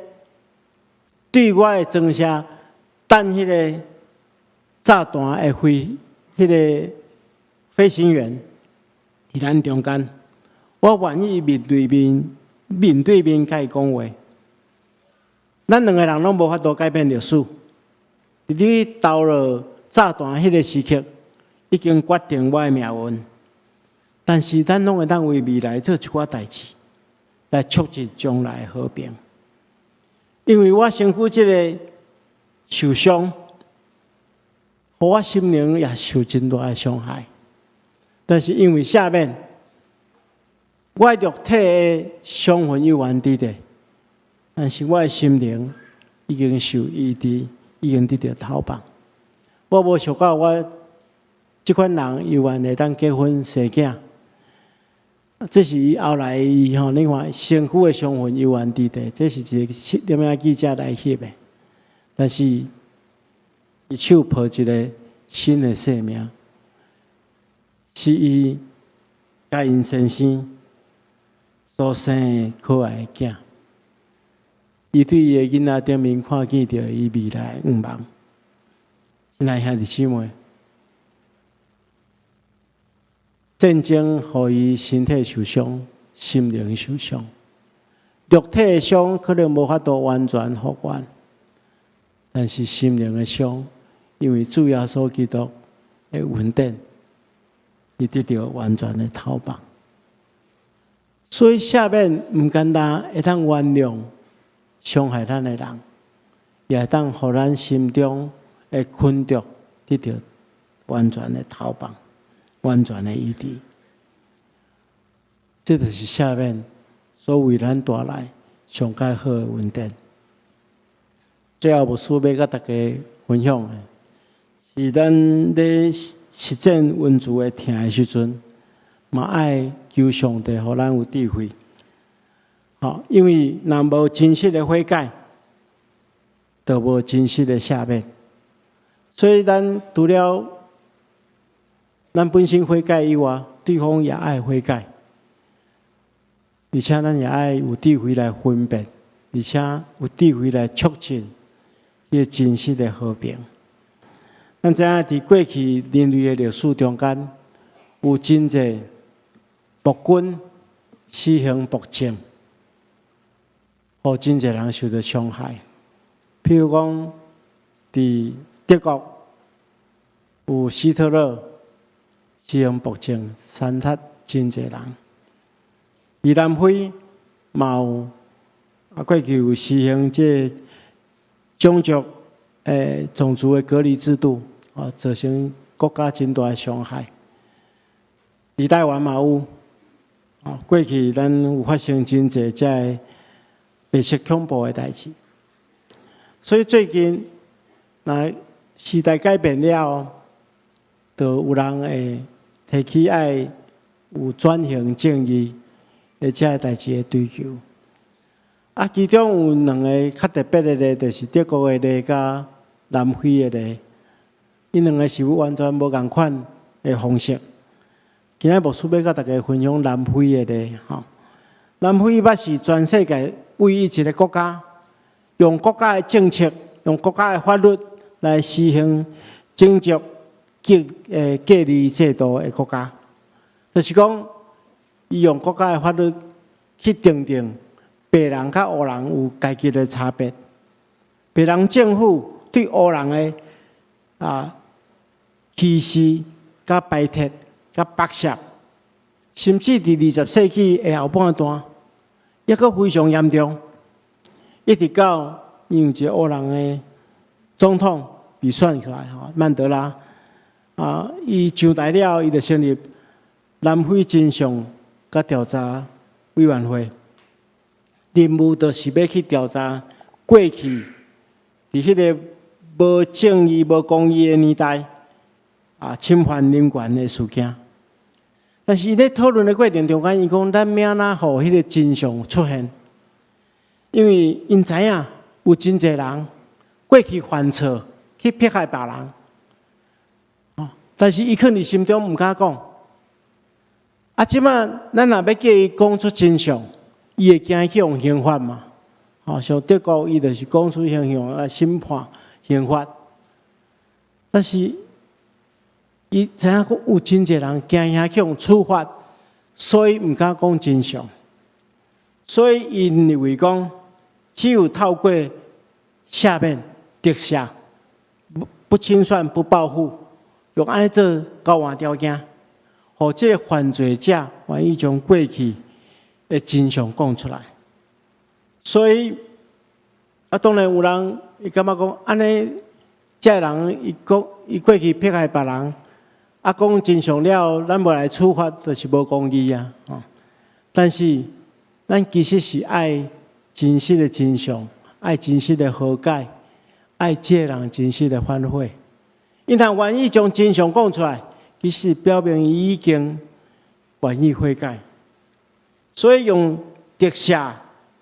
Speaker 1: 對我的莊舍彈彼个炸彈的彼个飛行員佇咱中間，我願意面對面、面對面共伊講話。咱兩个人攏無法度改變歷史。佇你投落炸彈彼个時刻，已經決定我的命運。但是咱攏會當為未來做一寡代誌，來促進將來和平。因為我身軀這个受傷，予我心靈也受真大的傷害。但是因為赦免，我肉體的傷痕猶原佇咧，但是我的心靈已經受醫治，已經得著透放。我無想到我這款人猶原會當結婚生囝，這是伊後來伊吼，你看身軀的傷痕猶原佇咧，這是一个攝影記者來翕的。但是伊手抱一个新的生命，是伊佮𪜶先生所生的可愛的囝。伊對伊的囡仔頂面看見著伊未來的願望。親愛兄弟姊妹，戰爭予伊身體受傷，心靈受傷，肉體的傷可能無法度完全復原，但是心靈的傷，因為主耶穌基督的恩典，伊得著完全的透放。所以赦免毋簡單會當原諒傷害咱的人，也會當予咱心中的困局得著完全的透放，完全的醫治。這就是赦免所為咱帶來上蓋好的恩典。最後，牧師欲佮大家分享的，是咱咧實踐恩慈的疼的時陣，嘛愛求上帝予咱有智慧。吼，因為若無真實的悔改，就無真實的赦免。所以，咱除了咱本身悔改以外，對方也愛悔改，而且咱也愛有智慧來分辨，而且有智慧來促進彼个真實的和平。咱知影佇過去人類的歷史中間，有真濟暴君施行暴政，予真濟人受著傷害。譬如講，佇德國有希特勒施行暴政，殘殺真濟人；佇南非嘛有啊，過去有實行這个種族種族的隔離制度，啊，造成國家真大的傷害。佇台灣嘛有，啊，過去咱有發生真濟這个白色恐怖的代誌。所以最近，若時代改變了後，就有人會提起愛有轉型正義的這个代誌的追求。啊，其中有兩个較特別的例，就是德國的例佮南非的例，𪜶兩个是完全無仝款的方式。今仔牧師欲佮大家分享南非的例，吼。南非捌是全世界唯一一个國家，用國家的政策、用國家的法律來實行種族隔離制度的國家，就是講，伊用國家的法律去定定白人佮黑人有階級的差別，白人政府對黑人的歧視、佮排斥、佮剝削，甚至佇20世紀的後半段，抑閣非常嚴重，一直到因為一个黑人的總統被選出來，吼，曼德拉啊，伊上台了後，伊就成立南非真相佮調查委員會，任務就是欲去調查過去佇彼个無正義、無公義的年代啊，侵犯人權的事件。但是伊咧討論的過程中間，伊講咱欲按怎予彼个真相出現？因為𪜶知影有真濟人過去犯錯去迫害別人，哦，但是伊囥佇心中毋敢講。啊，這擺咱若欲叫伊講出真相，伊會驚去予刑罰嘛？哦，像德國，伊就是講出刑相來審判刑罰。但是伊知影講有真濟人驚嚇去予處罰，所以毋敢講真相。所以𪜶認為講，只有透過赦免、特赦、不清算、不報復，用按呢做交換條件，予這个犯罪者願意將過去的真相講出來。所以啊，當然有人伊感覺講，按呢，這个人伊講伊過去迫害別人，啊講真相了，咱無來處罰，就是無公義啊！吼，但是咱其實是愛真實的真相，愛真實的和解，愛這个人真實的反悔。伊若願意將真相講出來，其實表明伊已經願意悔改。所以用特赦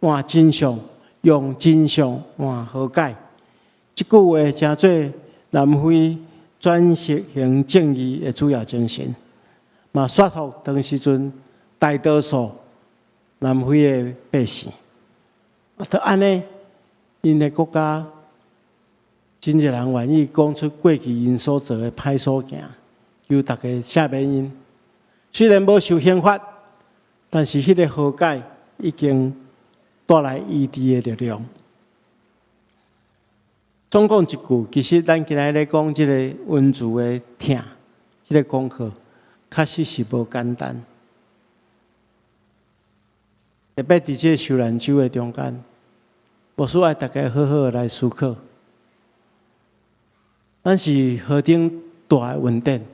Speaker 1: 換真相，用真相換和解。這句話成做南非轉型正義的主要精神，嘛說服當時陣大多數南非的百姓。啊，就按呢，𪜶的國家真濟人願意講出過去𪜶所做的歹所行，求大家赦免𪜶。雖然無受刑罰，但是彼个和解已經帶來醫治的力量。總講一句，其實咱今仔日咧講這个恩慈的疼，這个功課確實是無簡單。特別佇這个受難週的中間，牧師愛大家好好來思考。咱是何等大的恩典，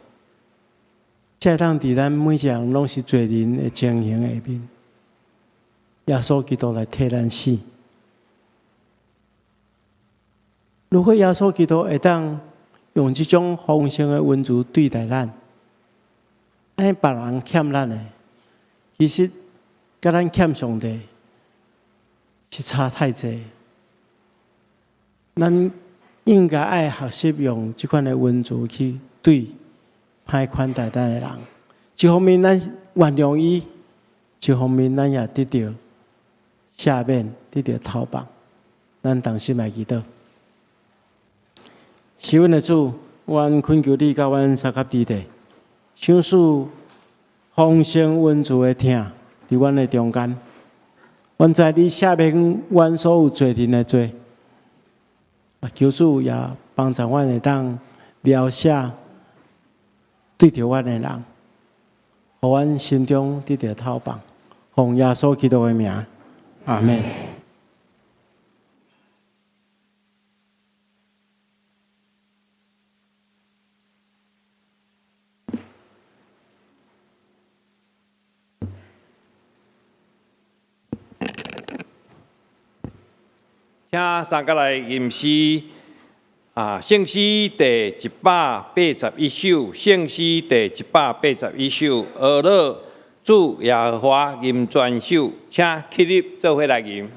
Speaker 1: 才會當佇咱每一个人攏是罪人的情形下面，耶穌基督來替咱死。如果耶穌基督會當用這種豐盛的恩慈對待咱，按呢別人欠咱的，其實佮咱欠上帝是差太濟。咱應該愛學習用這款的恩慈去對歹款待咱的人。一方面咱原諒伊，一方面咱也得著赦免，得著頭放。咱同心來祈禱。是阮的主，阮懇求你佮阮相佮佇咧，賞賜豐盛恩慈的疼佇阮的中間。阮知你赦免阮所有罪人的罪，求主也幫助阮會當饒赦對著阮的人，予阮心中得著透放。奉耶穌基督的名，阿們。
Speaker 2: 請三個來吟詩啊，聖詩第181首，聖詩第181首，呵咾主耶和華吟全首，請起立做伙來吟。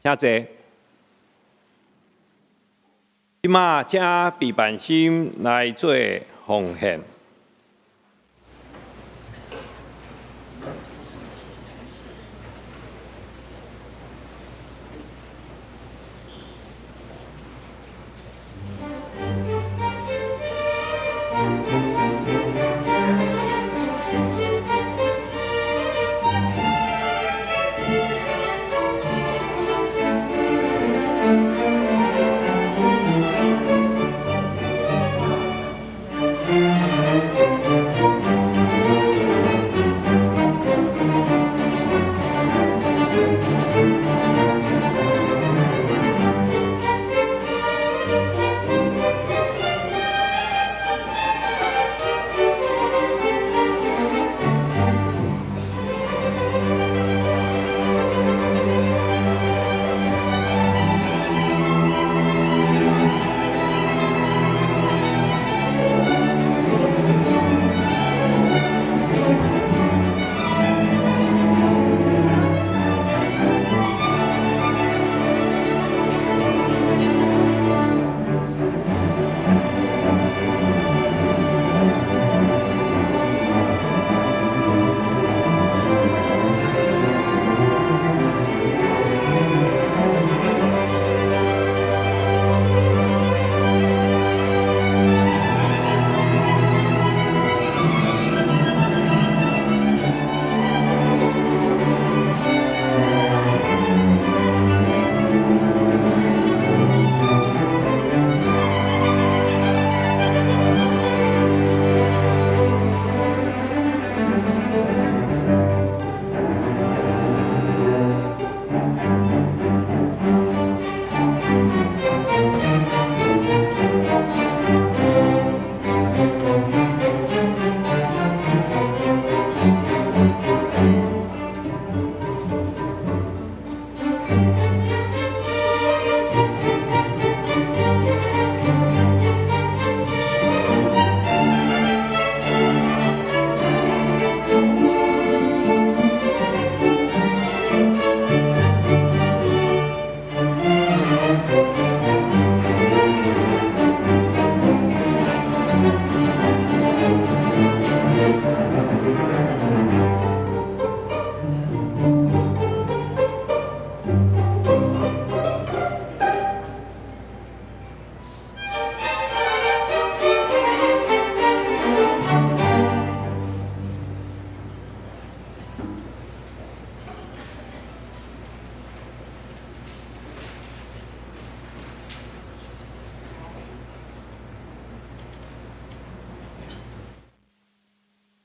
Speaker 2: 請坐。這馬請備辦心來做奉獻。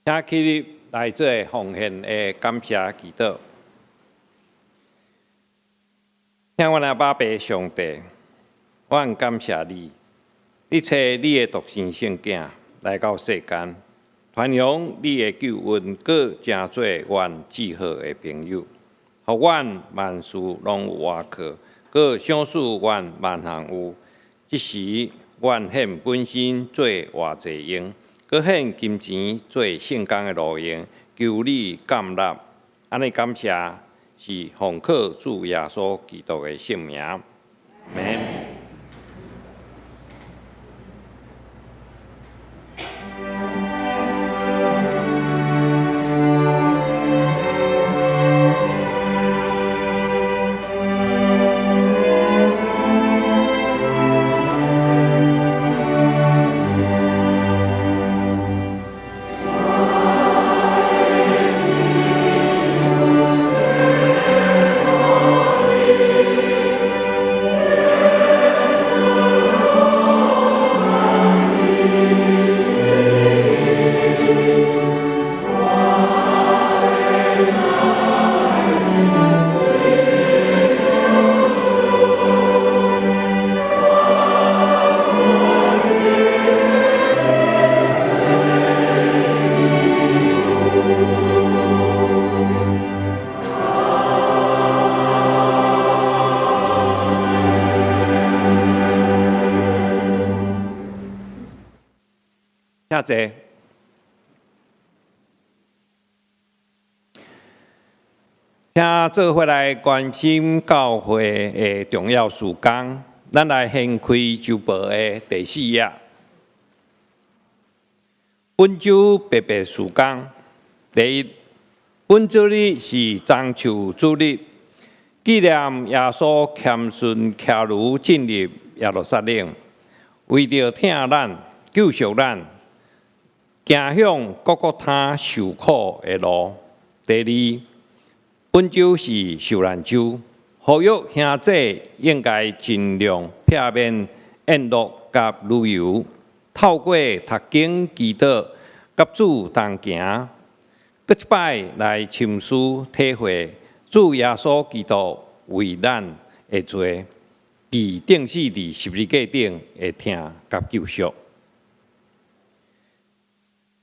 Speaker 2: 請起立來做奉獻的感謝祈禱。聽阮阿爸爸上帝，阮感謝你，你差你的獨生聖囝來到世間，傳揚你的救恩，閣成做阮至好的朋友，予阮萬事攏有倚靠，閣賞賜阮萬項有。這時，阮獻本身做活祭用。閣獻金錢做聖工的路用，求你感納，按呢感謝是奉靠主耶穌基督的聖名。阿們。請坐。請做伙來關心教會的重要事工，咱來掀開週報的第四頁。本週特別事工，第一，本主日是樟樹主日，紀念耶穌謙遜騎驢進入耶路撒冷，為著疼咱、救贖咱，行向各各他受苦的路。第二，本週是受難週，呼籲兄弟應該盡量避免宴樂佮旅遊，透過讀經、祈禱、佮主同行，閣一擺來深思體會主耶穌基督為咱的罪，被釘死佇十字架頂的疼佮救贖。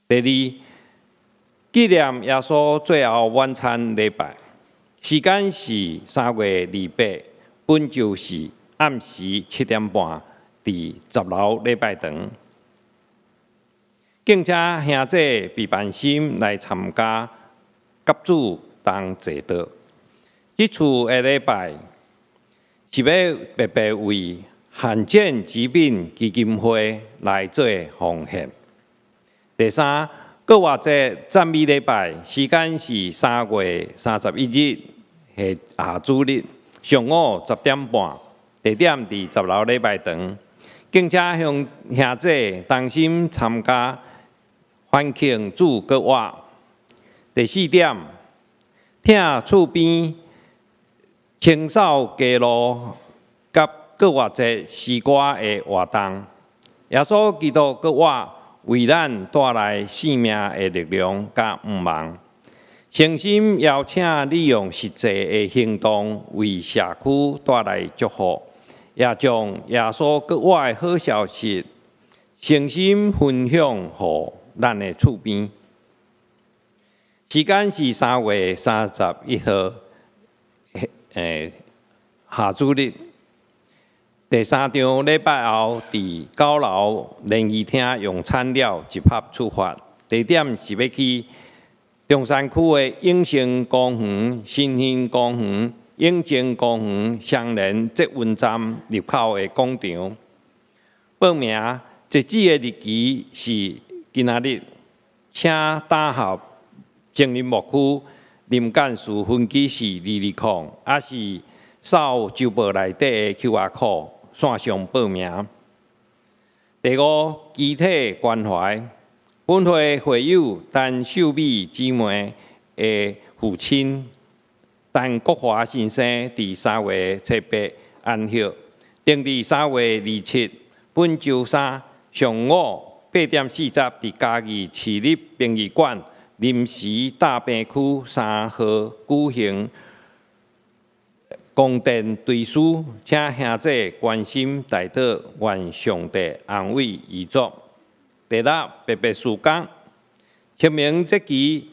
Speaker 2: 第二，紀念耶穌最後晚餐禮拜，時間是3月28，本週四暗時7點半，佇10樓禮拜堂。敬請兄弟備辦心來參加，佮主同齊禱。這次的禮拜是欲特別為罕見疾病基金會來做奉獻。第三，復活節讚美禮拜時間是3月31日的下主日上午10點半，地點佇10樓禮拜堂。敬請鄉兄弟同心參加歡慶主復活。第四點，疼厝邊清掃街路佮復活節詩歌的活動。耶穌基督復活為咱帶來生命的力量佮盼望。誠心邀請你用實際的行動為社區帶來祝福，也將耶穌復活的好消息誠心分享予咱的厝邊。時間是3月31號，下主日。第三場禮拜後，佇9樓聯誼廳用餐了，集合出發。地點是欲去中山區的永盛公園、新興公園、永靖公園雙連捷運站入口的廣場。報名截止的日期是今仔日，請打合精靈牧區林幹事分機是220，抑是掃週報內底的 QR code 線上報名。第五，肢體關懷，本會會友陳秀美姊妹的父親陳國華先生，佇3月初八安息，定佇3月27本週三上午8點40，佇嘉義市立殯儀館臨時大病區3號舉行公奠追思，請兄弟關心代禱，願上帝安慰遺族。第六，特別事工，清明節期，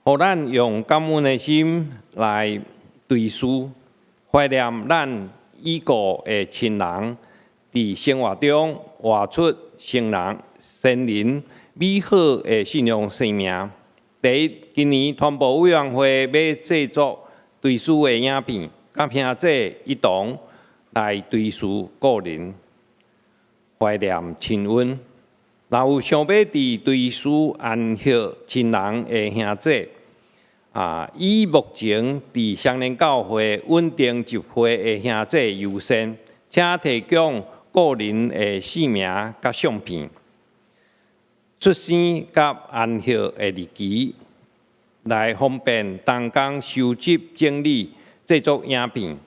Speaker 2: 予咱用感恩的心來追思，懷念咱已故的親人，佇生活中活出聖人、先人美好的信仰生命。第一，今年傳播委員會欲製作追思的影片，佮兄弟一同來追思故人，懷念親恩。若有想欲佇追思安息親人的兄弟，以目前佇雙連教會穩定集會的兄弟優先，請提供個人的姓名佮相片、出生佮安息的日期，來方便同工收集整理製作影片。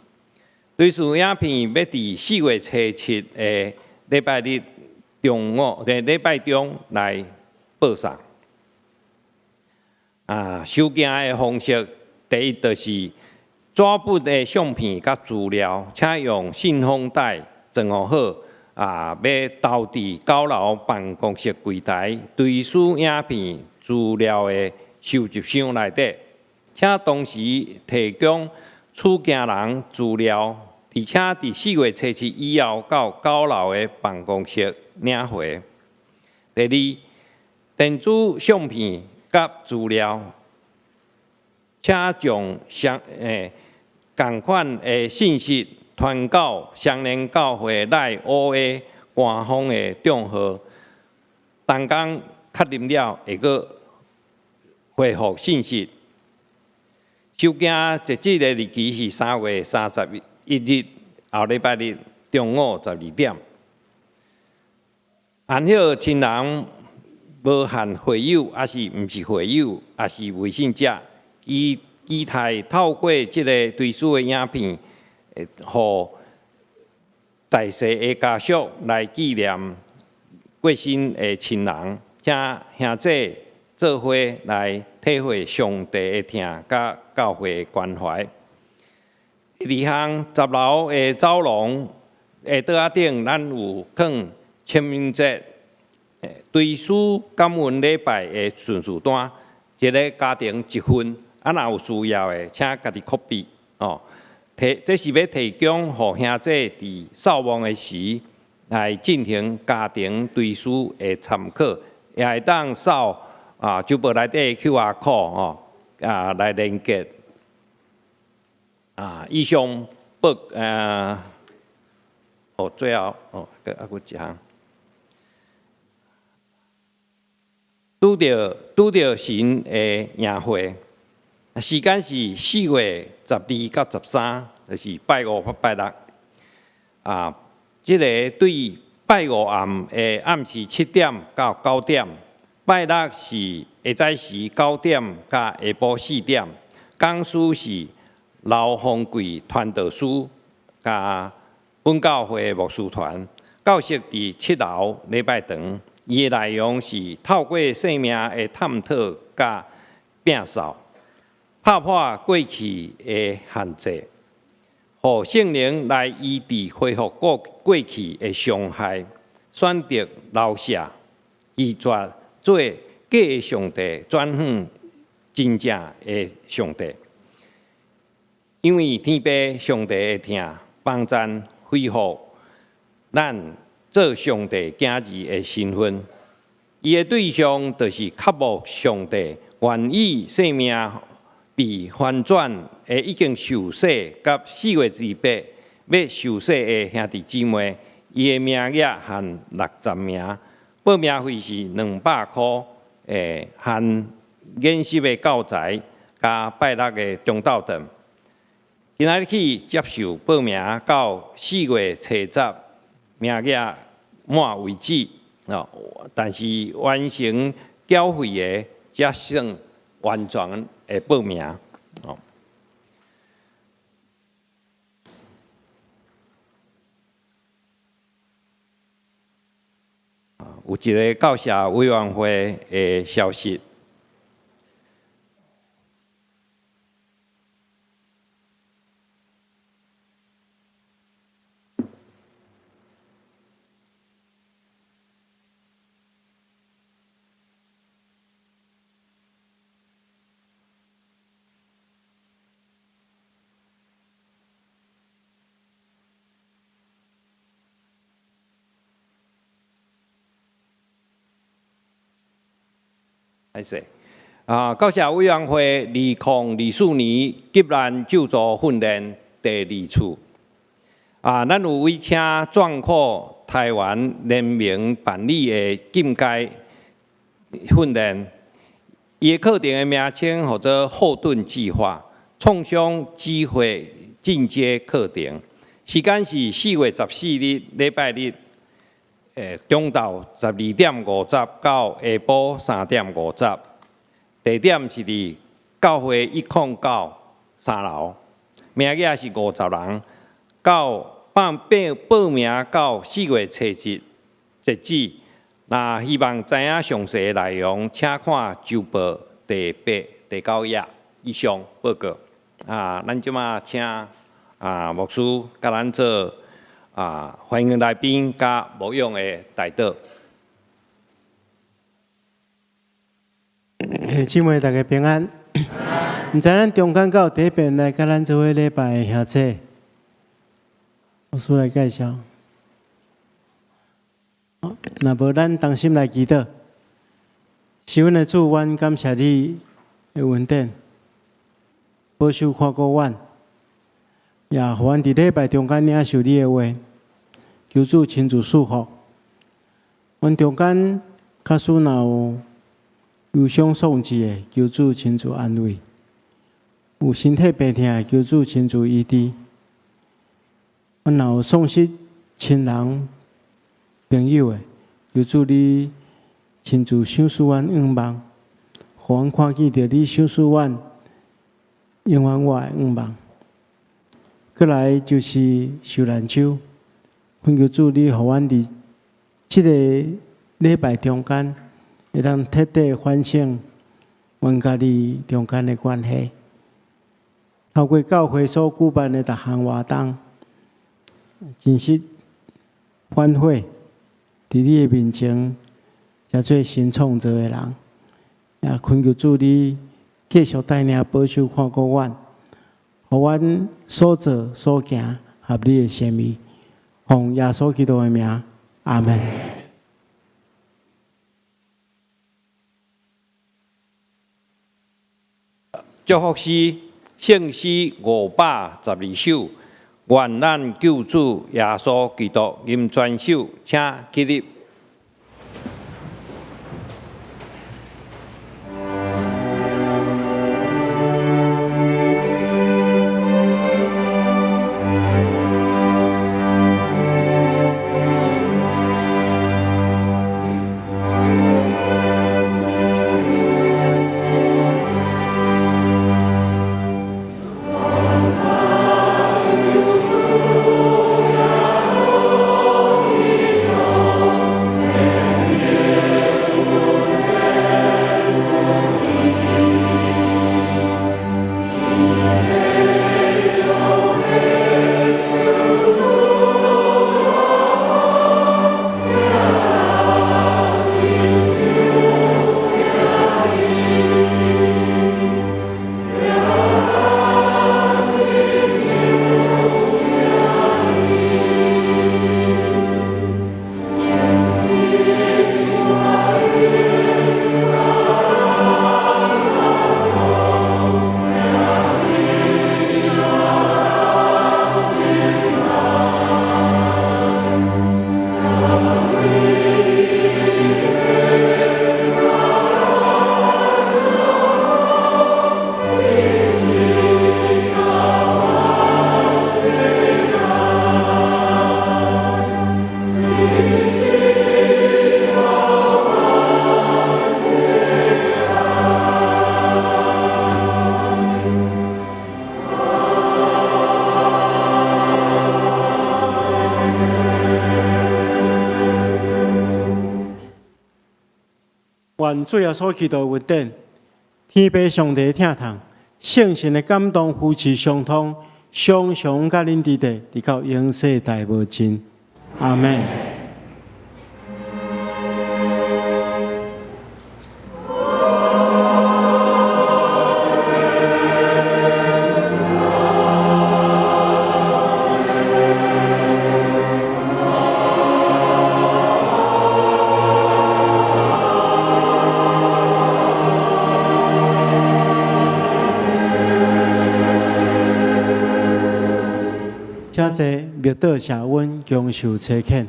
Speaker 2: 追思影片欲佇4月初七的禮拜日中午，佇禮拜中來播送。收件的方式，第一就是紙本的相片佮資料，請用信封袋裝好，欲投佇9樓辦公室櫃台追思影片資料的收集箱內底，請同時提供出件人資料，而且佇4月初七以後到9樓的辦公室領回。第二，電子相片佮資料，請將相仝款的信息傳到雙連教會內 OA 官方的帳號。同工確認了，會閣回覆信息。收件截止的日期是3月31日，後禮拜日中午12點。安息親人無限會友，抑是毋是會友，抑是未信者，伊期待透過這个追思的影片，予在世的家屬來紀念過身的親人，請兄弟做伙來體會上帝的疼佮教會的關懷。第二項，10樓的走廊的桌仔頂，咱有放清明節追思感恩禮拜的順序單，一个家庭一份，啊，若有需要的，請家己 copy 哦。提這是欲提供予兄弟佇掃墓的時來進行家庭追思的參考，也會當掃周報內底 QR code 吼來連結。以上報最後閣猶閣一項。拄著神的營會，時間是4月12到13，就是拜五拜六。這个對拜五暗的暗時7點到9點，拜六是下早時9點到下晡4點。講師是劉豐貴傳道師，佮本教會牧師團，教室佇7樓禮拜堂。伊的內容是透過生命的探討佮摒掃，拍破過去的限制，予聖靈來醫治恢復過去的傷害，選擇饒赦，拒絕做假的上帝，轉向真正的上帝。因為天父上帝的疼，幫咱恢復咱做上帝囝兒的身份。伊的對象就是渴慕上帝，願意生命被翻轉的已經受洗佮4月28欲受洗的兄弟姊妹，伊的名額限60名，報名費是200箍，含研習的教材佮拜六的中晝頓。今仔日起接受報名到4月70，名額滿為止。但是完成繳費的才算完全的報名。有一个教社委員會的消息。教社委員會2024年急難救助訓練第二次。咱有委請壯闊台灣聯盟辦理的進階訓練，伊的課程的名稱號做後盾計劃創傷指揮進階課程，時間是4月14日禮拜日。中晝12點50到下晡3點50，地點是佇教會109 3樓，名額是50人，到報名到4月7日截止。若希望知影詳細內容，請看週報第8、第9頁。以上報告。咱這馬請牧師佮咱做歡迎來賓佮牧養的代禱。
Speaker 1: 姊妹大家平安。毋知咱中間敢有第一遍來佮咱做伙禮拜的兄弟，牧師來介紹。若無咱同心來祈禱。是阮的主，阮感謝你的恩典。保守看顧阮，也予阮佇禮拜中間領受你的話，求主親自賜福。阮中間假使若有憂傷喪志的，求主親自安慰；有身體病痛的，求主親自醫治。阮若有喪失親人朋友的，求主你親自賞賜阮願望，予阮看見著你賞賜阮永遠活的願望。過來就是受難週，懇求主你予阮佇這个禮拜中間，會當徹底反省阮佮你中間的關係。透過教會所舉辦的逐項活動，真實反悔，佇你的面前，成做新創造的人。也懇求主你繼續帶領保守看顧阮，予阮所做所行合你的心意。奉耶穌基督的名，阿門。
Speaker 2: 祝福詩，聖詩512首，願咱救主耶穌基督吟全首，請起立。
Speaker 1: 願主耶穌基督的恩典，天父上帝的疼痛，聖神的感動扶持相通，常常佮恁佇咧，直到永世代無盡。阿門。請坐，默禱謝恩，享受差遣。